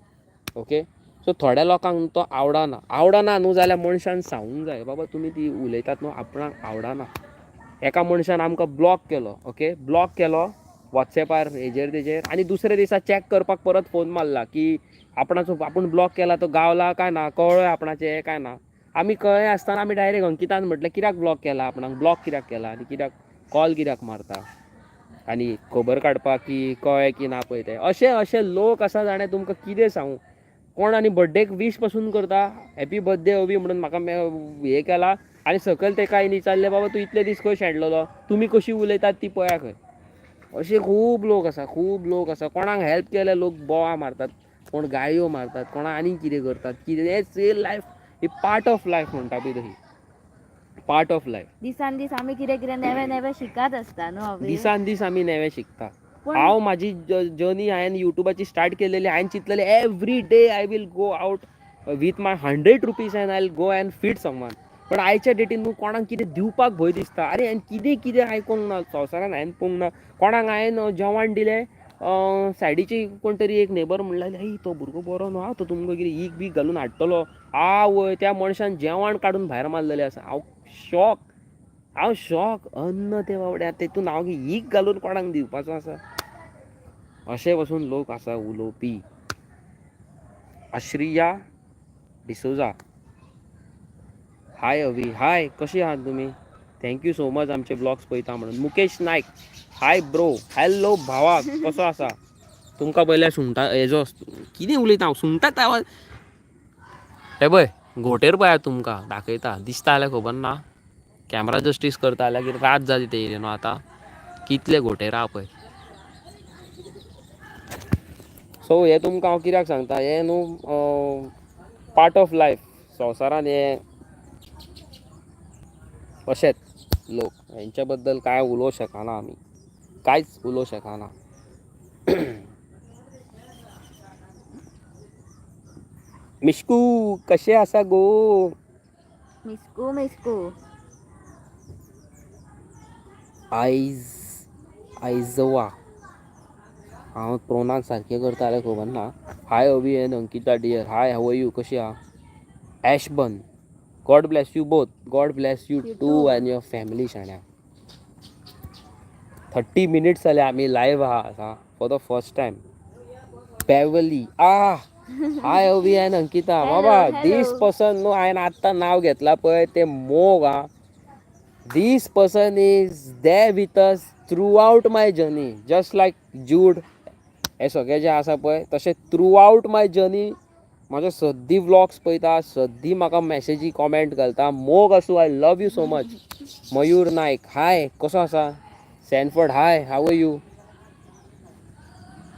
ओके, सो थोड्या लोकांक तो आवडना. आवडना न्हू जाल्यार मनशान सांगूंक जाय, बाबा तुमी ती उलयतात न्हू आपणाक आवडना. एका मनशान आमकां ब्लॉक केलो. ओके, ब्लॉक केलो वॉट्सॅपार, हेजेर तेजेर, आनी दुसऱ्या दिसा चॅक करपाक परत फोन मारला की आपणाचो आपूण ब्लॉक केला तो गावला काय ना, कळ्ळो आपणाचें हें काय ना. आमी कळ्ळें आसतना आमी डायरेक्ट अंकितान म्हटलें, कित्याक ब्लॉक केला आपणाक, ब्लॉक कित्याक केला आनी कित्याक कॉल कित्याक मारता आनी खबर काडपाक की कळ्ळें की ना पळय ते. अशे अशे लोक आसा जाणें, तुमकां कितें सांगूं. कोण आनी बड्डेक वीश पसून करता, हॅपी बर्थडे अवी म्हणून म्हाका हें केला आनी सकयल तेका विचारलें, बाबा तूं इतले दीस खंय शेणलेलो, तुमी कशी उलयतात ती पळया खंय. अशे खूब लोक आसा, खूब लोक आसा. कोणाक हेल्प केल्यार लोक बोवाळ मारतात, कोण गाळयो मारतात, कोणाक आनीक कितें करतात. कितें life he, part of life म्हणटा पळय तशी, पार्ट ऑफ लायफ. दिसान दीस आमी कितें कितें नवें नवें शिकत आसता न्हू अवी? दिसान दीस आमी नवें शिकता. पूण हांव म्हाजी जर्नी हांवें युट्यूबाची स्टार्ट केलेली, हांवें चिंतलेलें every day I will go out with my 100 rupees and I go and feed someone. पण आयच्या डेटीन न्हू कोणाक कितें दिवपाक भंय दिसता. आरे, हांवें कितें कितें आयकोंक ना संवसारान, हांवें पळोवंक ना. कोणाक हांवें जेवण दिलें, सायडीची कोण तरी एक नेबर म्हणलें, "ही तो भुरगो बरो न्हू आं, तो तुमकां कितें ईक बीक घालून हाडटलो." आवय, त्या मनशान जेवण काडून भायर मारलेलें आसा. हांव शॉक, हांव शॉक. अन्न तें बाबड्या, तेतून हांव ईक घालून कोणाक दिवपाचो आसा. अशे पसून लोक आसा उलोवपी. अश्रिया डिसोजा, हाय अवी, हाय, कशी आहात तुमी? Thank you so much आमचे ब्लॉग्स पळयता म्हणून. Mukesh Naik, hi bro. Hello भावा, कसो आसा? तुमकां पयल्या सुंगटा हेजो कितें उलयता हांव, सुंगटात आवाज. हे पळय घोंटेर पळयात, तुमकां दाखयता. दिसता जाल्यार खबर ना, कॅमरा जस्टीस करता जाल्यार कितें रात जाली ते येयले न्हू आतां. कितले घोंटेर आहा पळय. सो हें तुमकां हांव कित्याक सांगता, हें न्हू पार्ट ऑफ लायफ. संवसारान हे अशेच लोक, हेंच्या बद्दल कांय उलोवंक शकना आमी, कांयच उलोवंक शकना. मिश्कू, कशें आसा गो? मिस्कू मिस्कू. आयज आयजवा, हांव प्रोनाउन्स सारकें करता जाल्यार खबर ना. Hi Avi and Ankita dear. Hi, how are you? कशी आहा? एशबन, God bless you both. God bless you You too too. And your family. शाण्या, 30 मिनिट्स जाले आमी लायव्ह आहा आसा फॉर the first time. पेवली आ, हाय अवी अँड अंकिता. Hello, बाबा, hello. दीस पर्सन न्हू, हांवें आत्तां नांव घेतलां पळय तें मोग आं. This person is there with us throughout my journey, just like Jude. हे सगळे जे आसा पळय तशें थ्रू आवट माय जर्नी म्हाजे सद्दी व्लॉग्स पळयता, सद्दी म्हाका मॅसेजी कॉमेंट घालता. मोग आसूं, I love you so much. Mayur Naik, हाय, कसो आसा? Sanford, hi, how are you?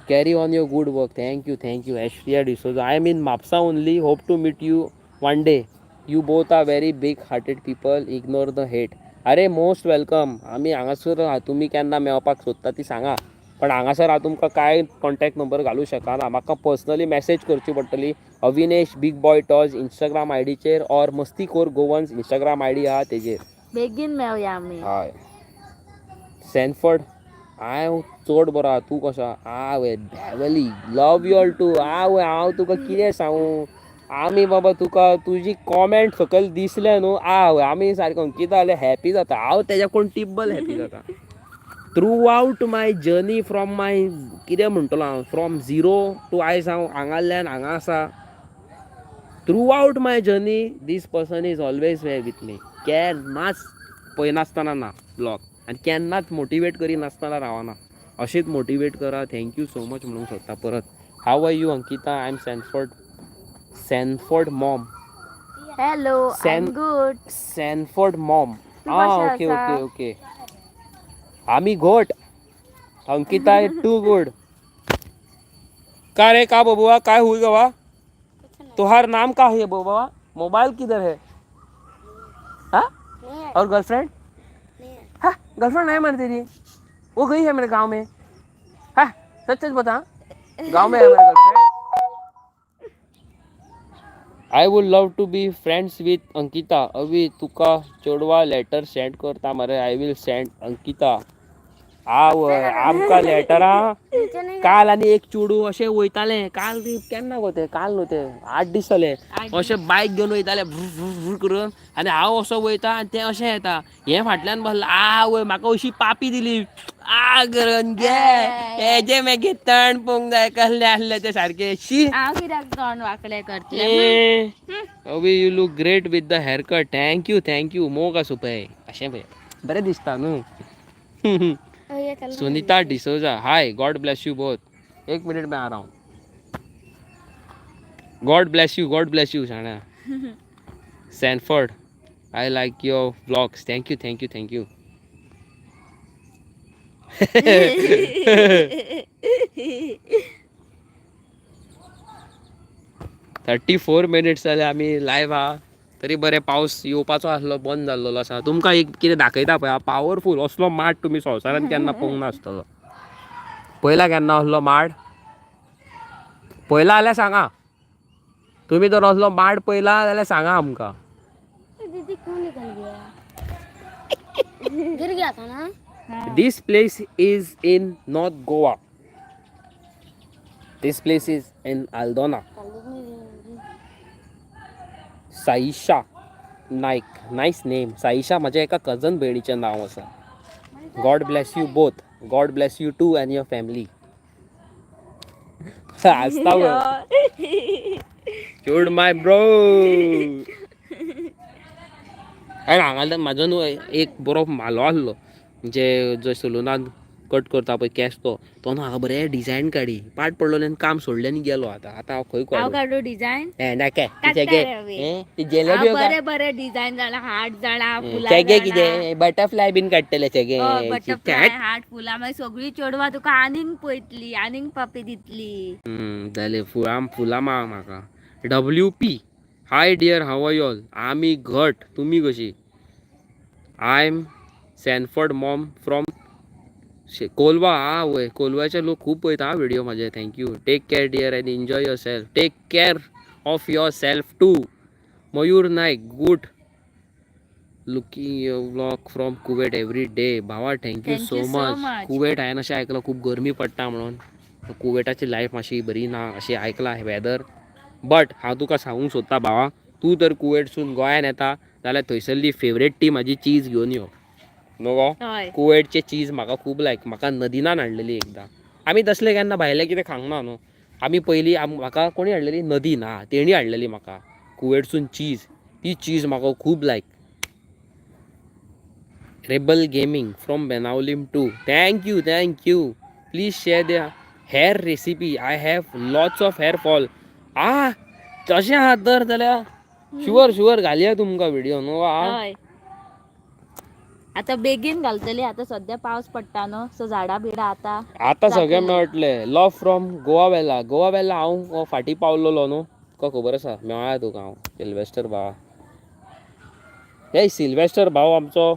Carry on your good work. Thank you, thank you. Ashriya D'Souza, I am in Mapsa only. Hope to meet you one day. You both are very big hearted people. Ignore the hate. अरे, most welcome. आमी हांगासर आहा. तुमी केन्ना मेळपाक सोदता ती सांगा, पण हांगासर हांव तुमकां कांय कॉन्टॅक्ट नंबर घालूं शकना. म्हाका पर्सनली मॅसेज करची पडटली अविनेश बीग बॉय टॉयज इंस्टाग्राम आयडीचेर ऑर मस्तीखोर गोवन्स इंस्टाग्राम आयडी आहा तेजेर. बेगीन मेवया आमी. हय सॅनफर्ड, हांव चड बरो आहा, तूं कसो? आवय, बॅवली, लव you all to. आवय, हांव तुका कितें सांगू, आमी बाबा तुका तुजी कॉमेंट सकयल दिसले न्हू, आवय, आमी सारकें अंकिता जाल्यार हॅपी जाता. हांव तेज्या कोण टिब्बल हॅपी जाता. Throughout my journey from my, कितें म्हणटलो हांव, फ्रॉम झिरो टू आयज हांव हांगाल्यान हांगा आसा, throughout my journey this person is always way with me. केन्नाच पळयनासतना ना ब्लॉग आनी केन्नाच मोटिवेट करिनासतना रावना. अशेंच मोटिवेट करा. Thank you so much म्हणूंक सोदता परत. How are you Ankita? I am Sanford, Sanford mom. Hello, I am good. Sanford mom. तूं आं, कशें ओके. आसा? ओके ओके, आमी घोट. Ankita too good. का रे, का बबुआ, काय हुई गवा? तुहार नाम का है बबुआ? मोबाइल किधर है? हाँ, और गर्लफ्रेंड? हाँ, गर्लफ्रेंड है मेरी तेरी? वो गई है मेरे गांव में. हाँ, सच सच बता, गांव में है मेरा girlfriend? I would love to be friends with Ankita. अवी, तुका चेडवा लेटर सेंड करता मरे. I will send Ankita. आवय, आमकां लेटरां काल आनी एक चेडूं अशें वयतालें काल केन्ना गो तें, काल न्हू तें, 8 दीस जाले. अशें बायक घेवन वयतालें व्रू व्रू व्रू करून आनी हांव असो वयता आनी तें अशें येता, हें फाटल्यान बसलां. आवय, म्हाका अशी पापी दिली आ करून घे. हेजें मागीर तण पोवंक जाय कसलें आसलें तें सारकें शी. हांव कित्याक तोंड वांकडें करतलें? अवी, you look great with the hair cut. Thank you, thank you. मोग आसूं पळय, अशें पळय बरें दिसता न्हू. Sunita D'Souza, hi, God bless you both. एक मिनट में आ रहा हूँ. God bless you, God bless you शाणा. Sanford, I like your vlogs. Thank you, thank you, thank you. 34 minutes जाले आमी लायव्ह आहा. तरी बरें, पावस येवपाचो आसलो, बंद जाल्लो आसा. तुमकां एक कितें दाखयता पळय. पावरफूल असलो माड तुमी संवसारांत केन्ना पळोवंक नासतलो. पळयला केन्ना असलो माड? पळयला जाल्यार सांगा. तुमी जर असलो माड पळयला जाल्यार सांगा आमकां. दीदी, क्यों निकल गया? गिर गया था ना? This place is in North Goa. This place is in Aldona. Saisha Naik, nice name. Saisha म्हज्या एका कजन भयणीचें नांव आसा. God bless you both. God bless you too and your family. हांसता. Should my bro. आनी हांगा म्हाजो न्हू एक बरो म्हालो आसलो, म्हणजे जो सलुनान कट करता पळय केंस, तो तो न्हू हांगा बरें डिजायन काडी पाट पडलो आनी काम सोडलें आनी गेलो. आतां आतां हांव खंय हांव काडूं? काडू डिजायन? हें नाका. काडटा तेगे रे हांव. ती जेलेब्यो हांव बरें बरें डिजायन जाणा, हार्ट जाणा, फुलां. तेगे जाणा. कितें बटरफ्लाय बीन काडटले तेगे? हय, बटरफ्लाय, हार्ट, फुलां, मागीर सगळीं चेडवां तुका आनीक पळयतली, आनीक पापी दितली. जालें. फुलां फुलां मा म्हाका. WP, hi dear, how are y'all? आमी घट, तुमी कशी? I am Sanford mom from Colva. हा वय, कोलवाचे लोक खूब पळयता हा व्हिडिओ म्हाजे. Thank you. Take care dear and enjoy yourself. Take care of yourself too. Mayur Naik, good looking vlog from Kuwait every day. भावा, thank you Thank so you so much. much. Kuwait हांवें अशें आयकलां खूब गरमी पडटा म्हणून. कुवेटाची life मातशी बरी ना अशें आयकलां वेदर. बट हांव तुका सांगूंक सोदता भावा, तूं जर कुवेटसून गोंयान येता जाल्यार थंयसरली फेवरेट ती म्हाजी चीज घेवन यो न्हू गो. हय. कुवेटचे चीज म्हाका खूब लायक. म्हाका नदिनान हाडलेली एकदां. आमी तसलें केन्ना भायलें कितें खावंक ना न्हू आमी पयलीं. म्हाका कोणी हाडलेली, नदीन, हा, तेणी हाडलेली म्हाका कुवेटसून चीज. ती चीज म्हाका खूब लायक. Rebel Gaming from Benaulim too. Thank you, thank you. Please share the hair recipe, I have lots of hair fall. आ, तशें आहा तर जाल्यार शुअर शुअर घालया तुमकां व्हिडिओ न्हू आ. हय, आता बेगीन घालतली. आता सध्या पावस पडटा न्हू, सो झाडां बिडां आता आतां सगळें जातलें. मेळटलें. लव फ्रॉम गोवा वेला. गोवा वेला हांव फाटीं पावलेलो न्हू, तुका खबर आसा. मेळ्ळा तुका हांव सिल्वेस्टर भावा. हे सिल्वेस्टर भाव आमचो,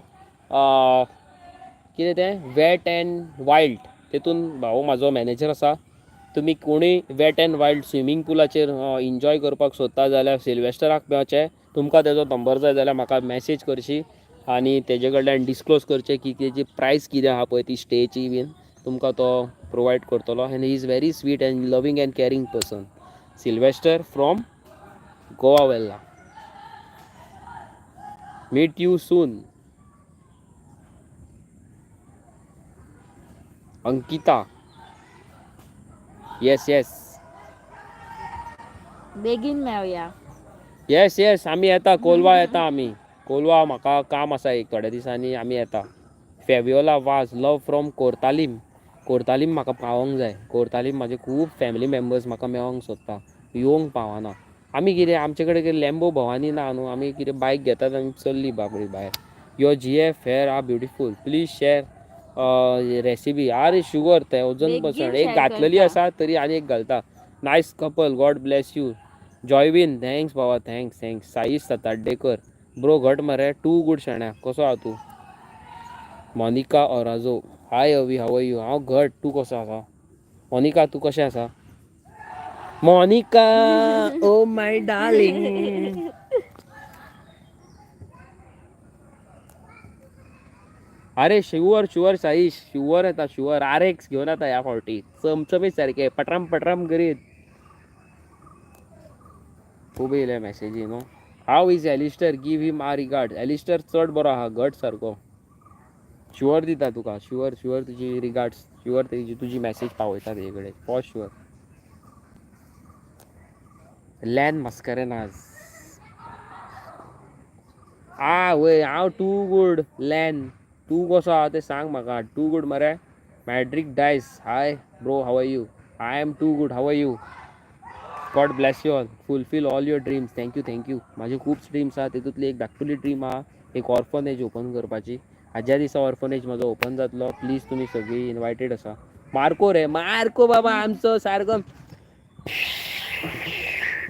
कितें तें, वेट एंड वायल्ड, तेतून भाऊ म्हाजो मॅनेजर आसा. तुमी कोणूय वेट एंड वायल्ड स्विमींग पुलाचेर एन्जॉय करपाक सोदता जाल्यार सिल्वेस्टराक मेळचें. तुमकां तेजो नंबर जाय जाल्यार म्हाका मॅसेज करशी आनी तेजे कडल्यान डिस्क्लोज करचें की तेजी प्रायस कितें आहा पळय ती स्टेची बीन, तुमकां तो प्रोवायड करतलो. And he is very sweet and loving and caring person, Sylvester from Goa Velha. Meet you soon. Ankita, yes. बेगीन मेळया. येस, आमी येता, कोलवा येता आमी. कोलवा म्हाका काम आसा एक, थोड्या दिसांनी आमी येता. फेविओला वाज, लव फ्रॉम कोर्तालीम. कोर्तालीम म्हाका पावोंक जाय. कोर्तालीम म्हाजे खूब फॅमिली मेंबर्स म्हाका मेळोंक सोदता, येवंक पावना. आमी कितें, आमचे कडेन कितें लॅम्बो भवानी ना न्हू. आमी कितें बायक घेतात आनी चल्ली बाबडी भायर. Your GF hair are beautiful, please share recipe. आरे शुअर, 1000 बेगीन पर्संट. एक share घातलेली करता. आसा तरी आनी एक घालता. Nice couple, God bless you. Joywin, thanks बाबा, thanks thanks. Saish Satardekar bro, घट मरे? टू गूड शाण्या, कसो आहा तूं? मोनिका ओराजो, हाय अवी, how are you? हांव घट, तूं कसो आसा? मोनिका, तूं कशें आसा मोनिका? Oh my darling. अरे शुअर शुअर साईश, शुअर येता, शुअर. RX घेवन येता ह्या फावटी, चमचमीत सारकें पटराम पटराम करीत. खूब येयले मॅसेजी न्हू. How is Alistair? Give him our regard. Alistair चड बरो आहा, घट सारको. शुअर दिता तुका, शुअर शुअर. तुजी रिगार्ड्स शुअर, तेजी तुजी मॅसेज पावयता तेजे कडेन फॉर शुअर. लॅन मस्करेनाज, आ वय, हांव टू गूड. लॅन, तूं कसो आहा तें सांग म्हाका. टू गूड मरे. Madrid Dias, hi bro, how are you? I am too good, how are you? God bless you all, fulfill all your dreams. Thank you, thank you. म्हाजे खूब dreams आहा, तितूंतली एक धाकटुली ड्रीम आहा, एक ऑर्फनेज ओपन करपाची. ज्या दिसा ऑर्फनेज म्हाजो ओपन जातलो, प्लीज तुमी सगळीं इनवायटेड आसा. मार्को रे, मार्को बाबा आमचो सारको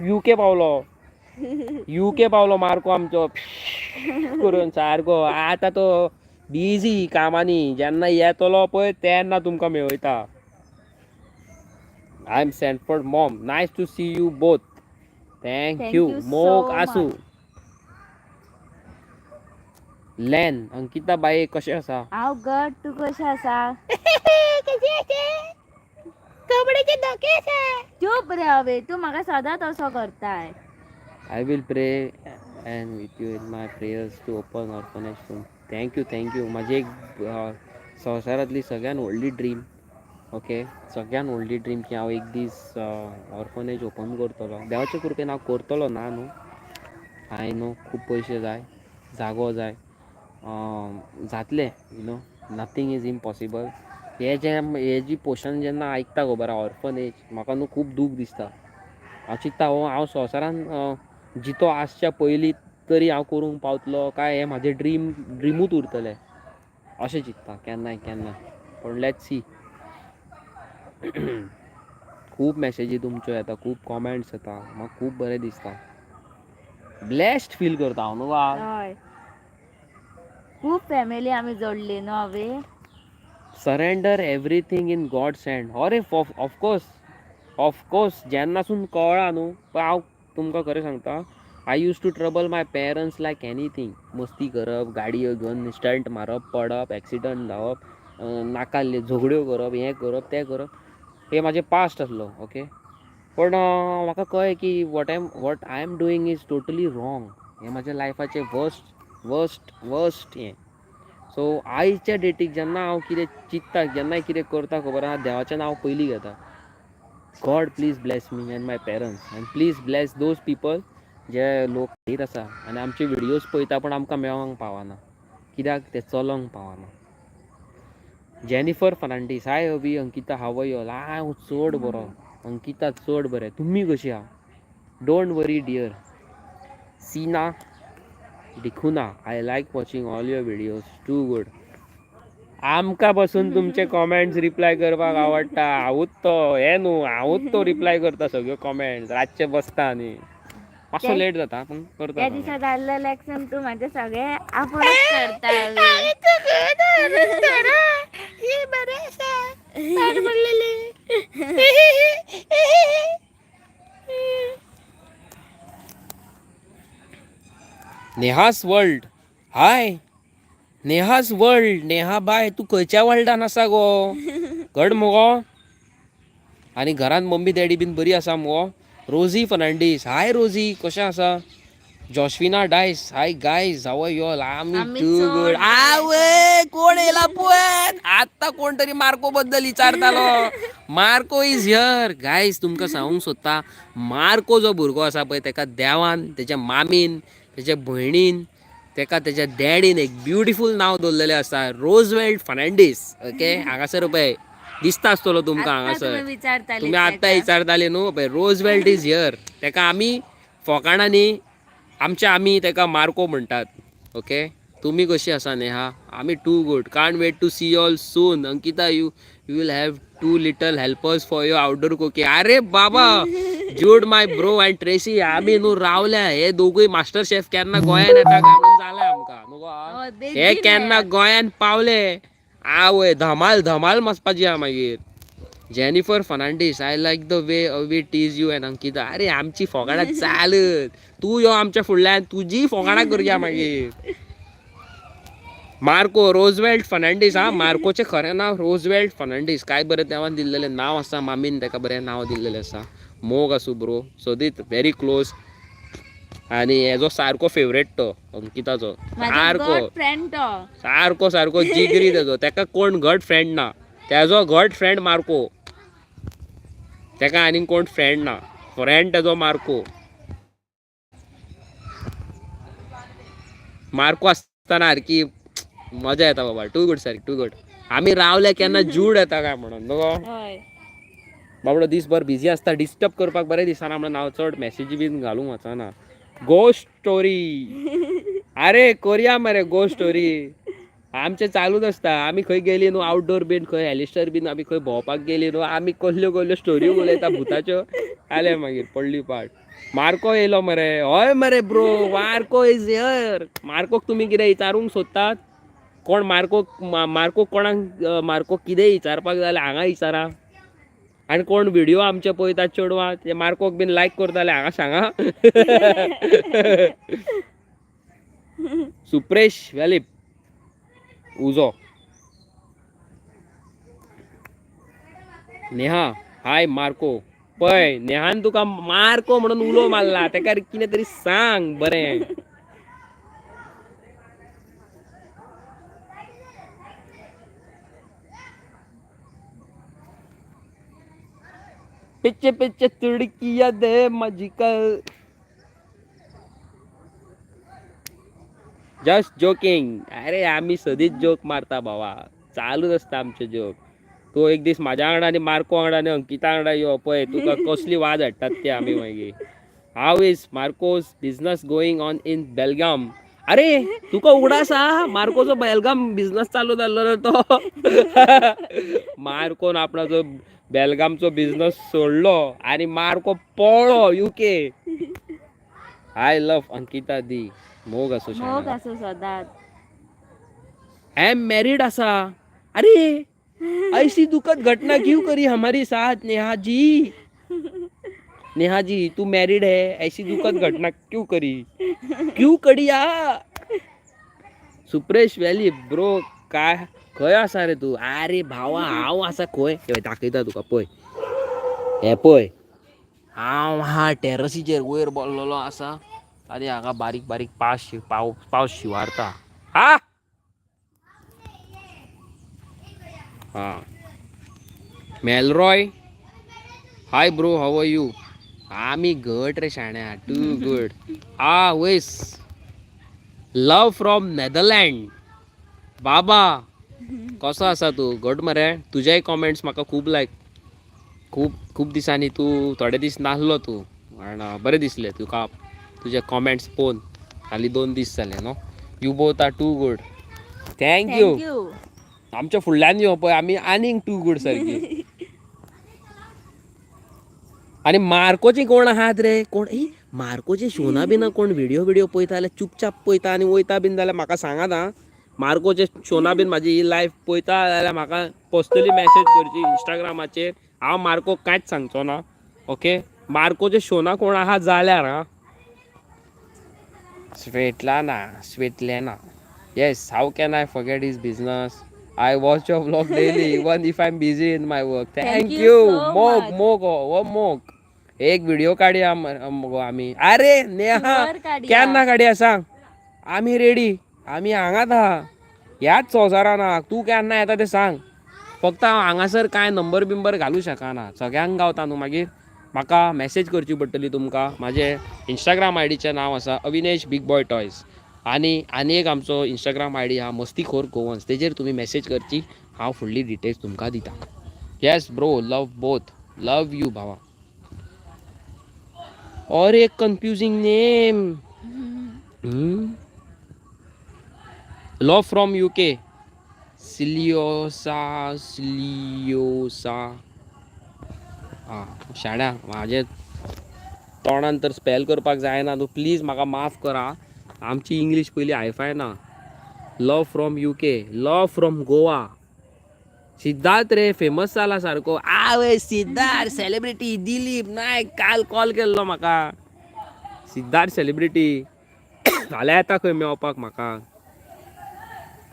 युके पावलो, युके पावलो मार्को आमचो करून सारको. आतां तो बिजी कामांनी, जेन्ना येतलो पळय तेन्ना तुमकां मेळयता. I am Sanford mom, nice to see you both. Thank Thank you. you so मोग आसूं. much. लॅन, अंकिता बाये, कशें आसा? हांव घट, तूं कशें आसा? कपड्याचे धोके आसा. चूप रे अवे, तूं म्हाका सदांच असो करताय. I will pray and with you in my prayers to open orphanage soon. Thank you, thank you. माझी एक संवसारांतली सगळ्यात व्हडली ड्रीम, ओके, सगळ्यात व्हडली ड्रीम की हांव एक दीस ऑर्फनेज ओपन करतलो. देवाच्या कृपेन हांव करतलो. ना न्हू, I know खूब पयशे जाय. जागो जाय. जातलें, nothing is impossible. हे जे हे जी पोशन जेन्ना आयकता खबर आहा, ऑर्फनेज, म्हाका न्हू खूब दूख दिसता. हांव चिंत्ता हो हांव संवसारान जितो आसच्या पयलीं तरी हांव करूंक पावतलो काय हें म्हाजें ड्रिमूच उरतलें अशें चिंत्ता केन्नाय केन्ना. पूण let's see. खूब मॅसेजी तुमच्यो येता, खूब कॉमेंट्स येता, म्हाका खूब बरें दिसता, ब्लॅस्ड फील करता हांव न्हू. हय, खूब फॅमिली आमी जोडली न्हू हांवें. Surrender everything in God's hand. अरे ऑफकोर्स, ऑफकोर्स, जेन्नासून कळ्ळां न्हू, पण हांव तुमकां खरें सांगता, I used to trouble my parents like anything. मस्ती करप, गाडयो घेवन स्टंट मारप, पडप, एक्सिडंट जावप, नाकाल्ले झगड्यो करप, हें करप तें करप, हें म्हाजें पास्ट आसलो. ओके, पूण म्हाका कळ्ळें की what I am doing is totally wrong. हें म्हाज्या लायफाचें वर्स्ट वर्स्ट वर्स्ट हें. सो आयच्या डेटीक जेन्ना हांव कितें चिंत्ता, जेन्ना कितें करता खबर आहा, देवाचें नांव पयलीं घेता. God please bless me and my parents and please bless those people जे लोक खातीर आसा आनी आमचे व्हिडियोज पळयता पूण आमकां मेळोंक पावना, कित्याक ते चलोंक पावना. Jennifer Fernandes, hi Abhi, Ankita, how are you all? हांव चड बरो अंकिता, चड बरें, तुमी कशी आहा? Don't worry dear. Seena D'Cunha, I like watching all your videos, too good. आमकां बसून तुमचे कॉमेंट्स रिप्लाय करपाक आवडटा. हांवूच तो हें न्हू, हांवूच तो रिप्लाय करता सगळ्यो कॉमेंट्स. रातचे बसता आनी मातसो लेट जाता पूण करता त्या दिसा comment. जाल्ले लेक्सन तूं म्हाजे सगळे आपूणच करता. हे बरें आसा, पाड पडलेले. Neha's world, hi Neha's world. Neha बाय, तूं खंयच्या वर्ल्डान आसा गो? घड मुगो. आनी घरान मम्मी डॅडी बीन बरी आसा मुगो? रोजी फर्नांडीस, हाय रोजी, कशें आसा? Joshvina Dias, hi guys, how are you all? आमी आमी टू चड गुड. बरे. आवय, कोण येयला पळय, आत्तां कोण तरी मार्को बद्दल विचारतालो. Marco is here guys. तुमकां सांगूंक सोदता, मार्को जो भुरगो आसा पळय, तेका देवान, तेच्या मामीन, तेच्या भयणीन, तेका तेच्या डॅडीन एक ब्युटिफूल नांव दवरलेलें आसा, रोजवेल्ट फर्नांडीस. ओके, हांगासर पळय दिसता आसतलो तुमकां. आत्तां हांगासर तुमी विचारताली तुमी आत्तां तेका. विचारताले न्हू पळय, रोजवेल्ट is here. तेका आमी फोकाणांनी आमच्या आमी तेका मार्को म्हणटात. ओके, तुमी कशी आसा नेहा? आमी too good, can't wait to see all soon. Ankita, you will have two little helpers for your outdoor cooking. अरे बाबा, Jude my bro and Tracy, आमी न्हू रावल्या हे दोगूय मास्टर शेफ केन्ना गोंयान येता काय म्हणून जालें आमकां न्हू गो. हय, हे बेगीन केन्ना येयात. गोंयान पावले, आवय धमाल धमाल मचपाची आहा मागीर. Jennifer Fernandes, I like the way we tease you and Ankita. अरे आमची फोकाणां चालत, तूं यो आमच्या फुडल्यान, तुजी फोकाणां करया मागीर. मार्को रोजवेल्ट फर्नांडीस, हा मार्कोचें खरें नांव रोजवेल्ट फर्नांडीस. काय बरें देवान दिल्लेलें नांव आसा, मामीन तेका बरें नांव दिल्लेलें आसा. मोग आसूं ब्रो, सदींच व्हेरी क्लोज. आनी हेजो सारको फेवरेट तो अंकिताचो. म्हाजो सारको गॉड फ्रेंड तो. सारको सारको जिगरी तेजो, तेका कोण घट फ्रेंड ना, तेजो घट फ्रेंड मार्को, तेका आनीक कोण फ्रेंड ना, फ्रेंड तेजो मार्को. मार्को आसतना सारकी मजा येता बाबा. टू गुड सारकी, टू गुड. आमी रावले केन्ना जूड येता काय म्हणून न्हू गो. हय. बाबडो दीसभर बिजी आसता, डिस्टर्ब करपाक बरें दिसना म्हणून हांव चड मॅसेजी बीन घालूंक वचना. गोश्ट स्टोरी, अरे करया मरे गोश्ट स्टोरी. आमचें चालूच आसता. आमी खंय गेली न्हू आउटडोर बीन, खंय एलिस्टर बीन, आमी खंय भोंवपाक गेली न्हू, आमी कसल्यो कसल्यो स्टोऱ्यो उलयता भुताच्यो. आले मागीर पडली पाट. मार्को येयलो मरे. हय मरे ब्रो, Marco is here. मार्कोक तुमी कितें विचारूंक सोदतात? कोण मार्कोक, मार्कोक कोणाक, मार्कोक कितेंय विचारपाक जाय जाल्यार हांगा विचारा. आनी कोण व्हिडियो आमचे पळयतात चेडवां, ते मार्कोक बीन लायक करताले हांगा सांगा. सुप्रेश वेलीप उजो. नेहा, हाय मार्को. पळय नेहान तुका मार्को म्हणून उलो मारला, तेका कितें तरी सांग बरें. पिच्छे पिच्छे तुडकिया दे मजिकल. Just joking. अरे आमी सदींच जोक मारता भावा, चालूच आसता आमचे जोक. तूं एक दीस म्हाज्या वांगडा आनी मार्को वांगडा आनी अंकिता वांगडा यो, पळय तुका कसली वाज हाडटात ते आमी मागीर. How is Marcos business going on in Belgaum? अरे तुका उगडास आहा मार्कोचो बेलगाम बिझनस चालू जाल्लो रे तो? मार्कोन आपणाचो बेलगामचो बिझनस सोडलो आनी मार्को पळ्ळो UK. I love Ankita दी. मोग असो. मोग असो सदांच. I am married आसा. अरे, ऐसी दुखद घटना क्यों करी हमारी साथ नेहा जी? नेहा जी, तू मैरिड है, ऐसी दुखद घटना क्यों करी, क्यों करी? आ सुप्रेश व्हॅली ब्रो, काय खंय आसा रे तू? अरे भावा, हांव आसा खंय हे दाखयता तुका. पळय, हे पळय, हांव हा टेरसीचेर वयर बसलेलो आसा आनी हांगा बारीक बारीक पावस पावस शिवारता. हा हा. मेलरॉय, hi bro, how are you? आमी घट रे शाण्या, टू गुड. आ वेस लव फ्रॉम नेदरलँड. बाबा, कसो आसा तूं? घट मरे? तुजेय कॉमेंट्स म्हाका खूब लायक. खूब खूब दिसांनी तूं, थोडे दीस नासलो तूं आनी बरें दिसलें तुका तुजे कॉमेंट्स पळोवन. हालीं 2 दीस जाले न्हू. You both are too good. Thank you. Thank you. आमच्या फुडल्यान यो, पळय आमी आनीक टू गूड सारकी. आनी मार्कोची कोण आहात रे कोण? ए, मार्कोची शोना बिना कोण व्हिडिओ व्हिडिओ पळयता जाल्यार, चुपचाप पळयता आनी वयता बीन जाल्यार म्हाका सांगात. आं, मार्कोचे शोना बीन म्हाजी ही लायफ पळयता जाल्यार म्हाका पर्सनली मॅसेज करची इंस्टाग्रामाचेर. हांव मार्कोक कांयच सांगचो ना. ओके, मार्कोचे शोना कोण आहा जाल्यार. आं, Svetlana, Svetlana, yes. How can I forget his business? I watch your vlog daily even if I am busy in my work. Thank thank you you. so मोग much. मोग हो मोग. एक व्हिडिओ काढया मगो आमी. अरे नेहा, Sure काडया. केन्ना काडया सांग, आमी रेडी. आमी हांगात आहा, ह्याच संवसारान आहा. तूं केन्ना येता तें सांग फक्त. हांव हांगासर कांय नंबर बिंबर घालूं शकना, सगळ्यांक गावता न्हू मागीर. म्हाका मॅसेज करची पडटली तुमकां. म्हाजें इंस्टाग्राम आयडीचें नांव आसा अविनेश बीग बॉय टॉयज आनी आनी एक आमचो इंस्टाग्राम आयडी आहा मस्तीखोर गोवन्स. तेजेर तुमी मॅसेज करची, हांव फुडली डिटेल्स तुमकां दिता. Yes bro, love both. Love you भावा. और एक confusing name, love from UK, सिलियोसा, सिलियोसा. आं शाण्या, म्हाजें तोंडान तर स्पेल करपाक जायना न्हू. प्लीज म्हाका माफ करा. आमची इंग्लीश पयली हायफाय ना. Love from UK, love from Goa. Siddharth रे फेमस जाला सारको. आवय, सिद्धार्थ सेलिब्रिटी. दिलीप नायक काल कॉल केल्लो म्हाका. सिद्धार्थ सेलिब्रिटी फाल्यां येता खंय मेळपाक म्हाका.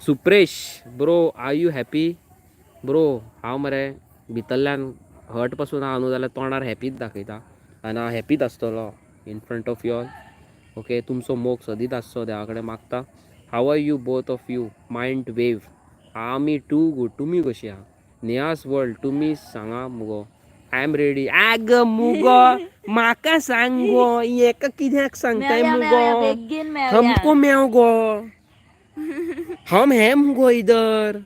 Supresh bro, are you happy bro? हांव मरे भितरल्यान हर्ट पासून आहा न्हू जाल्यार तोंडार हॅपीच दाखयता आनी हांव हॅपीच आसतलो in front of you all. Okay, तुमचो मोग सदींच आसचो देवा कडेन मागता. How are you both of you? Mind wave, आमी टू गूड, तुमी कशी आहा? नियास वर्ल्ड, तुमी सांगा मुगो. I am ready. आग मुगो, म्हाका सांग गो, हेका कित्याक सांगताय? मेवया मेवया. मुगो. बेगीन मेवया. हमको मेव गो, हम है मुगो इधर.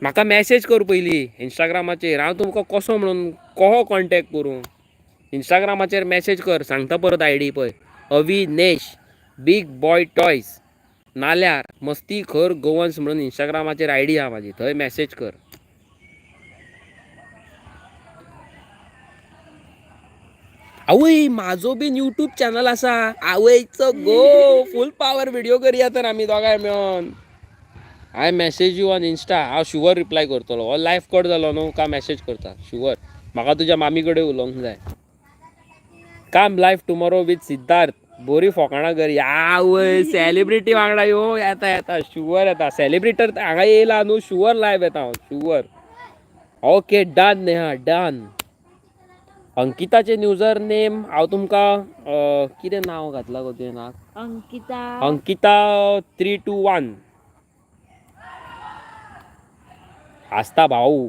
म्हाका मॅसेज कर पयली इंस्टाग्रामाचेर. हांव तुमकां कसो म्हणून कहो कॉन्टेक्ट करूं? इंस्टाग्रामाचेर मॅसेज कर. सांगता परत आयडी पळय, अविनेश बीग बॉय टॉयज नाल्यार मस्ती खर गोवन्स म्हणून इंस्टाग्रामाचेर आयडी आहा म्हाजी, थंय मॅसेज कर. आवय, म्हाजो बीन युट्यूब चॅनल आसा. आवयचो गो, फूल पावर व्हिडिओ करया तर आमी दोगांय मेळोन. I message you on Insta. हांव शुवर रिप्लाय करतलो. हो लायफ कट जालो न्हू का मॅसेज करता शुवर. म्हाका तुज्या मामी कडेन उलोवंक जाय. Come live tomorrow with Siddharth. बोरी फोकाणां कर. आवय, सेलिब्रिटी वांगडा यो. येता येता, शुवर येता. सेलिब्रिटी हांगा येयला न्हू, शुवर लायव येता हांव, sure. Okay, done Neha, done. अंकिताचें user name हांव तुमकां कितें नांव घातलां गो तुवें नाक? अंकिता. अंकिता 321 आसता भाऊ.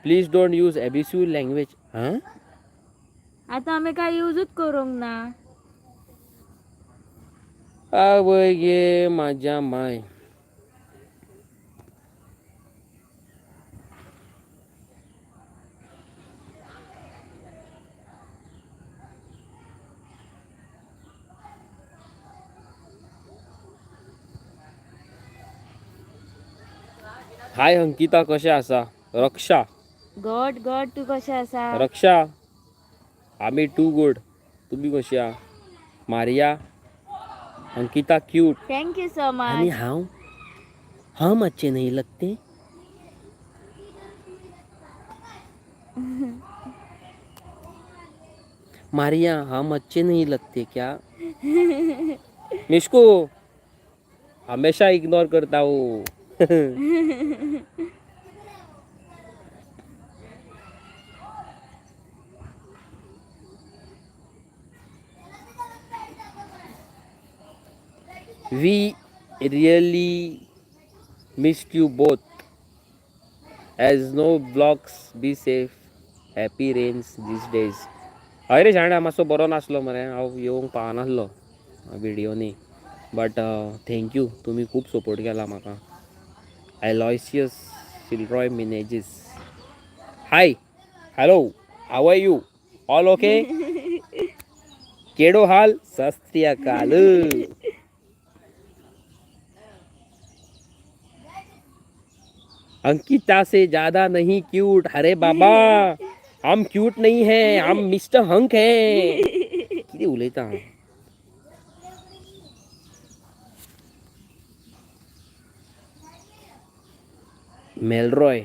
Please don't use abusive language. हां. आता आमी काय युजूच करूंक ना. आवय गे माझ्या my. हाय अंकिता, कशें आसा? रक्षा. गॉड गॉड, तूं कशें आसा? रक्षा, आमी टू गुड, तुमी कशी आहा? Maria, Ankita cute. Thank you so आणि मच. हांव हम अच्छे नहीं लगते? मारिया, हम अच्छे नहीं लगते क्या? मिशको हमेशा इग्नोर करता हूँ. We really missed you both as no vlogs. Be safe, happy rains these days. हय रे शाण्या, मातसो बरो नासलो मरे हांव, येवंक पावनासलो व्हिडियोनी, बट thank you, तुमी खूब सपोर्ट केला म्हाका. Aloysius Silroy Menezes, hi, hello, how are you all? Okay, केडो हाल? सत श्री अकाल. अंकिता से ज्यादा नहीं क्यूट. अरे बाबा, हम क्यूट नहीं है, हम मिस्टर हंक है. कितें उलयता? मेलरॉय,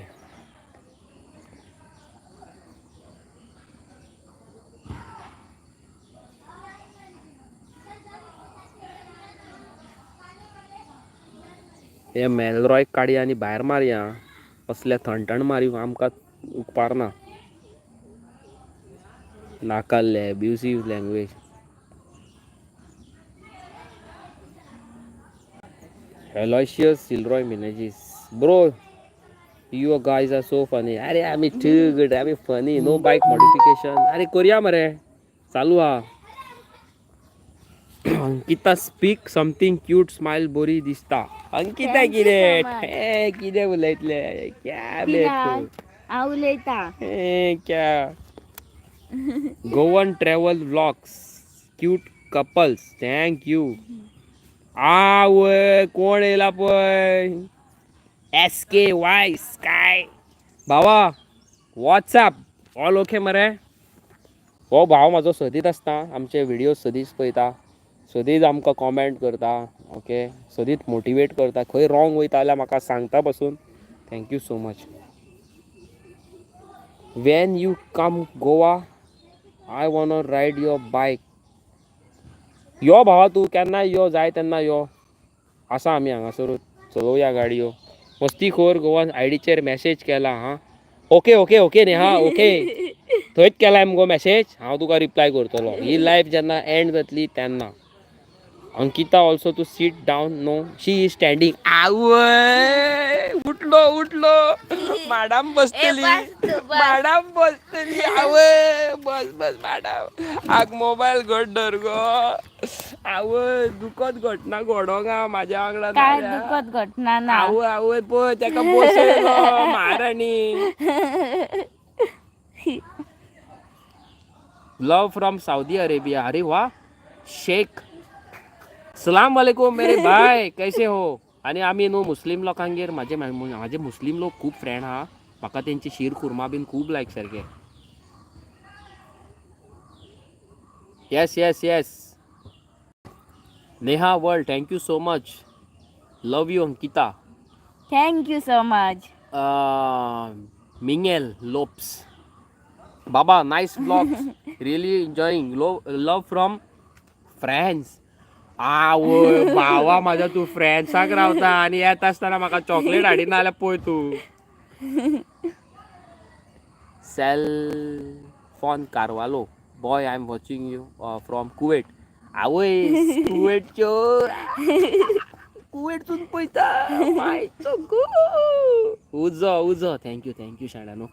हे मेलरॉय काडया आनी भायर मारया. असल्या थंडण मारी आमकां उपकारना. नाकाल्ले abusive language. Aloysius Silroy Menezes, bro, you guys are so funny. अरे आम्ही टू गुड, आम्ही फनी. No bike modification? अरे करूया मरे, चालू हा. Ankita, speak something cute, smile बरी दिसता अंकिता. Thank you कितें so much. हे कितें उलयतले क्या बे तूं? हांव उलयता. हे क्या? Goan travel vlogs, cute couples, thank you. आवय, कोण येयला पळय. एस के वाय स्काय भावा, व्हॉट्सअप, ऑल ओके मरे? हो भाव म्हाजो सदींच आसता, आमचे व्हिडियो सदींच पळयता, सदींच आमकां कॉमेंट करता, ओके, सदींच मोटिवेट करता. खंय रॉंग वयता जाल्यार म्हाका सांगता पसून. Thank you so much. When you come Goa, I wanna ride your bike. यो भावा, तूं केन्नाय यो, जाय तेन्ना यो. आसा आमी हांगासरूच, चलोवया गाडयो. मस्तीखोर गोवन आयडीचेर मॅसेज केला. हां, okay okay okay Neha, okay, थंयच केलाय मुगो मॅसेज. हांव तुका रिप्लाय करतलो ही लायव जेन्ना एंड जातली तेन्ना. Ankita also to sit down. No, she is standing. आवय, उठलो उठलो, मॅडम बसतली. बस तू, बस. मॅडम बसतली. आवय, बस बस मॅडम. आग मोबायल घट धर गो. आवय, दुखत घटना घडोंक म्हाज्या वांगडा काय जाल्यार. दुखत घटना ना. आवय आवय, पळय तेका बसयलो महाराणी. Love from Saudi Arabia. अरे वा, शेख, सलाम वालेकुम मेरे भाई, कैसे हो? आणि आमी न्हू मुस्लीम लोकांगेर, म्हाजे म्हाजे मुस्लीम लोक खूब फ्रेंड आहा. म्हाका तेंची शीर खुर्मा बीन खूब लायक सारके. Yes, Neha World, thank you so much. Love you Ankita. Thank you so much. Mingel Lopes Baba, nice vlog, really enjoying. Love from France. आवय भावा माझ्या, तूं फ्रेंड्साक रावता आनी येता आसतना म्हाका चॉकलेट हाडिना जाल्यार पळय तूं. Selfon Carvalho, boy, I am watching you from Kuwait. आवय, कुवेटच्यो, कुवेटसून पळयता मायचो गो. उजो उजो. Thank you, thank you शाण्यानो.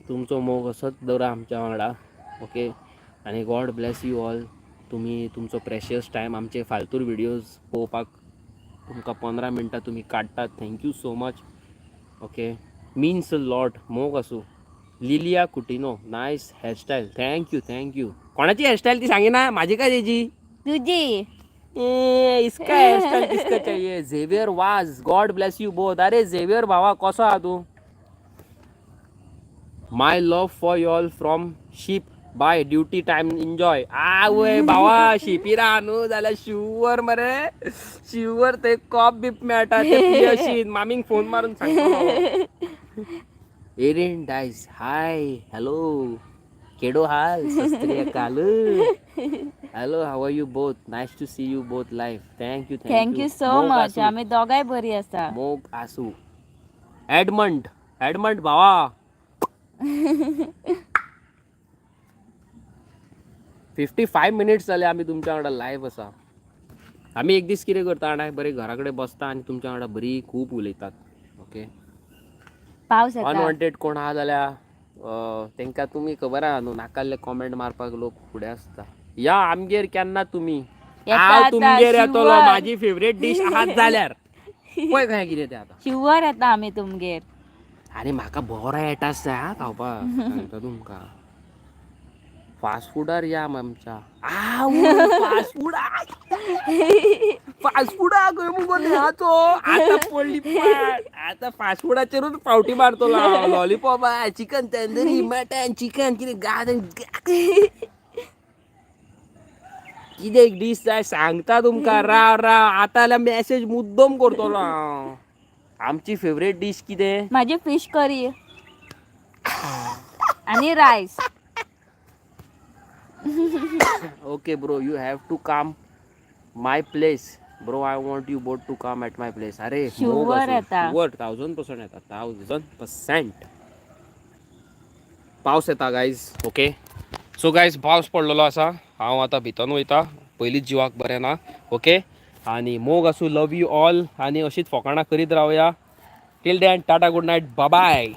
तुमचो मोग असोच दवरा आमच्या वांगडा, ओके? आनी गॉड ब्लेस you all. तुमी तुमचो प्रेशियस टायम आमचे फालतूर व्हिडियोज पळोवपाक तुमकां 15 मिनटां तुमी काडटात. Thank you so much, okay, means a lot. मोग आसूं. लिलिया Coutinho, nice hairstyle. Thank you, thank you. कोणाची हेअरस्टायल ती सांगिना, माझी काय तेजी? तुजी. ए, इसका हेअरस्टाईल किसका चाहिए? Xavier Vaz, God bless you both. अरे झेवियर भावा, कसो आहा तूं? My love for y'all from ship. Bye, duty time, enjoy. आवय भावा, शिपीर आहा न्हू जाल्यार शुवर मरे, शुवर ते कॉप बीप मेळटा ते पियशीत. मामीक फोन मारून सांगता. एरिन डायस, हाय, हॅलो, केडो हाल, सत श्री अकाल. Hello, how are you both? Nice to see you both live. Thank you. Thank you so much. आमी दोगांय बरी आसा. मोग आसू. एडमंड, एडमंड भावा, 55 मिनिट्स जाले आमी तुमच्या वांगडा लायव्ह आसा. आमी एक दीस कितें करता जाणा, बरें घरा कडेन बसता आनी तुमच्या वांगडा बरी खूब उलयतात, ओके. पावस येता. अनवॉन्टेड कोण आहा जाल्यार तांकां तुमी खबर आहा न्हू, नाकाल्ले कॉमेंट मारपाक लोक फुडें आसता. या आमगेर केन्ना तुमी. येता. हांव आतां तुमगेर येतलो. शुवर. माझी फेवरेट डीश आहात जाल्यार पळय खंय कितें तें आतां. शुवर येता आमी तुमगेर. आनी म्हाका बरो येता आसता हा खावपाक, सांगता तुमकां. फास्ट फुडार या आमच्या. फास्ट फूड, फास्ट फुडा खंय मुगो न्हेहाचो आतां पडली पाट. आतां फास्ट फुडाचेरूच फावटी मारतलो हांव. Lollipop, chicken tandoori, mutton, chicken कितें गार्डन कितें एक डीश जाय सांगता तुमकां. राव राव, आतां जाल्यार मॅसेज मुद्दम करतलो हांव. आमची फेवरेट डीश कितें? माझी फिश करी आणि rice. Okay bro, you have to come my place. Bro, I want you both to come at my place. अरे. Sure येता. शुअर, 1000% येता, 1000%. पावस येता गायज. ओके, सो गायज, पावस पडलेलो आसा. हांव आतां भितन वयता, पयलींच जिवाक बरें ना. ओके, आनी मोग आसूं, लव you all. आनी अशीच फकाणां करीत रावया. Till then, tata, good night, bye.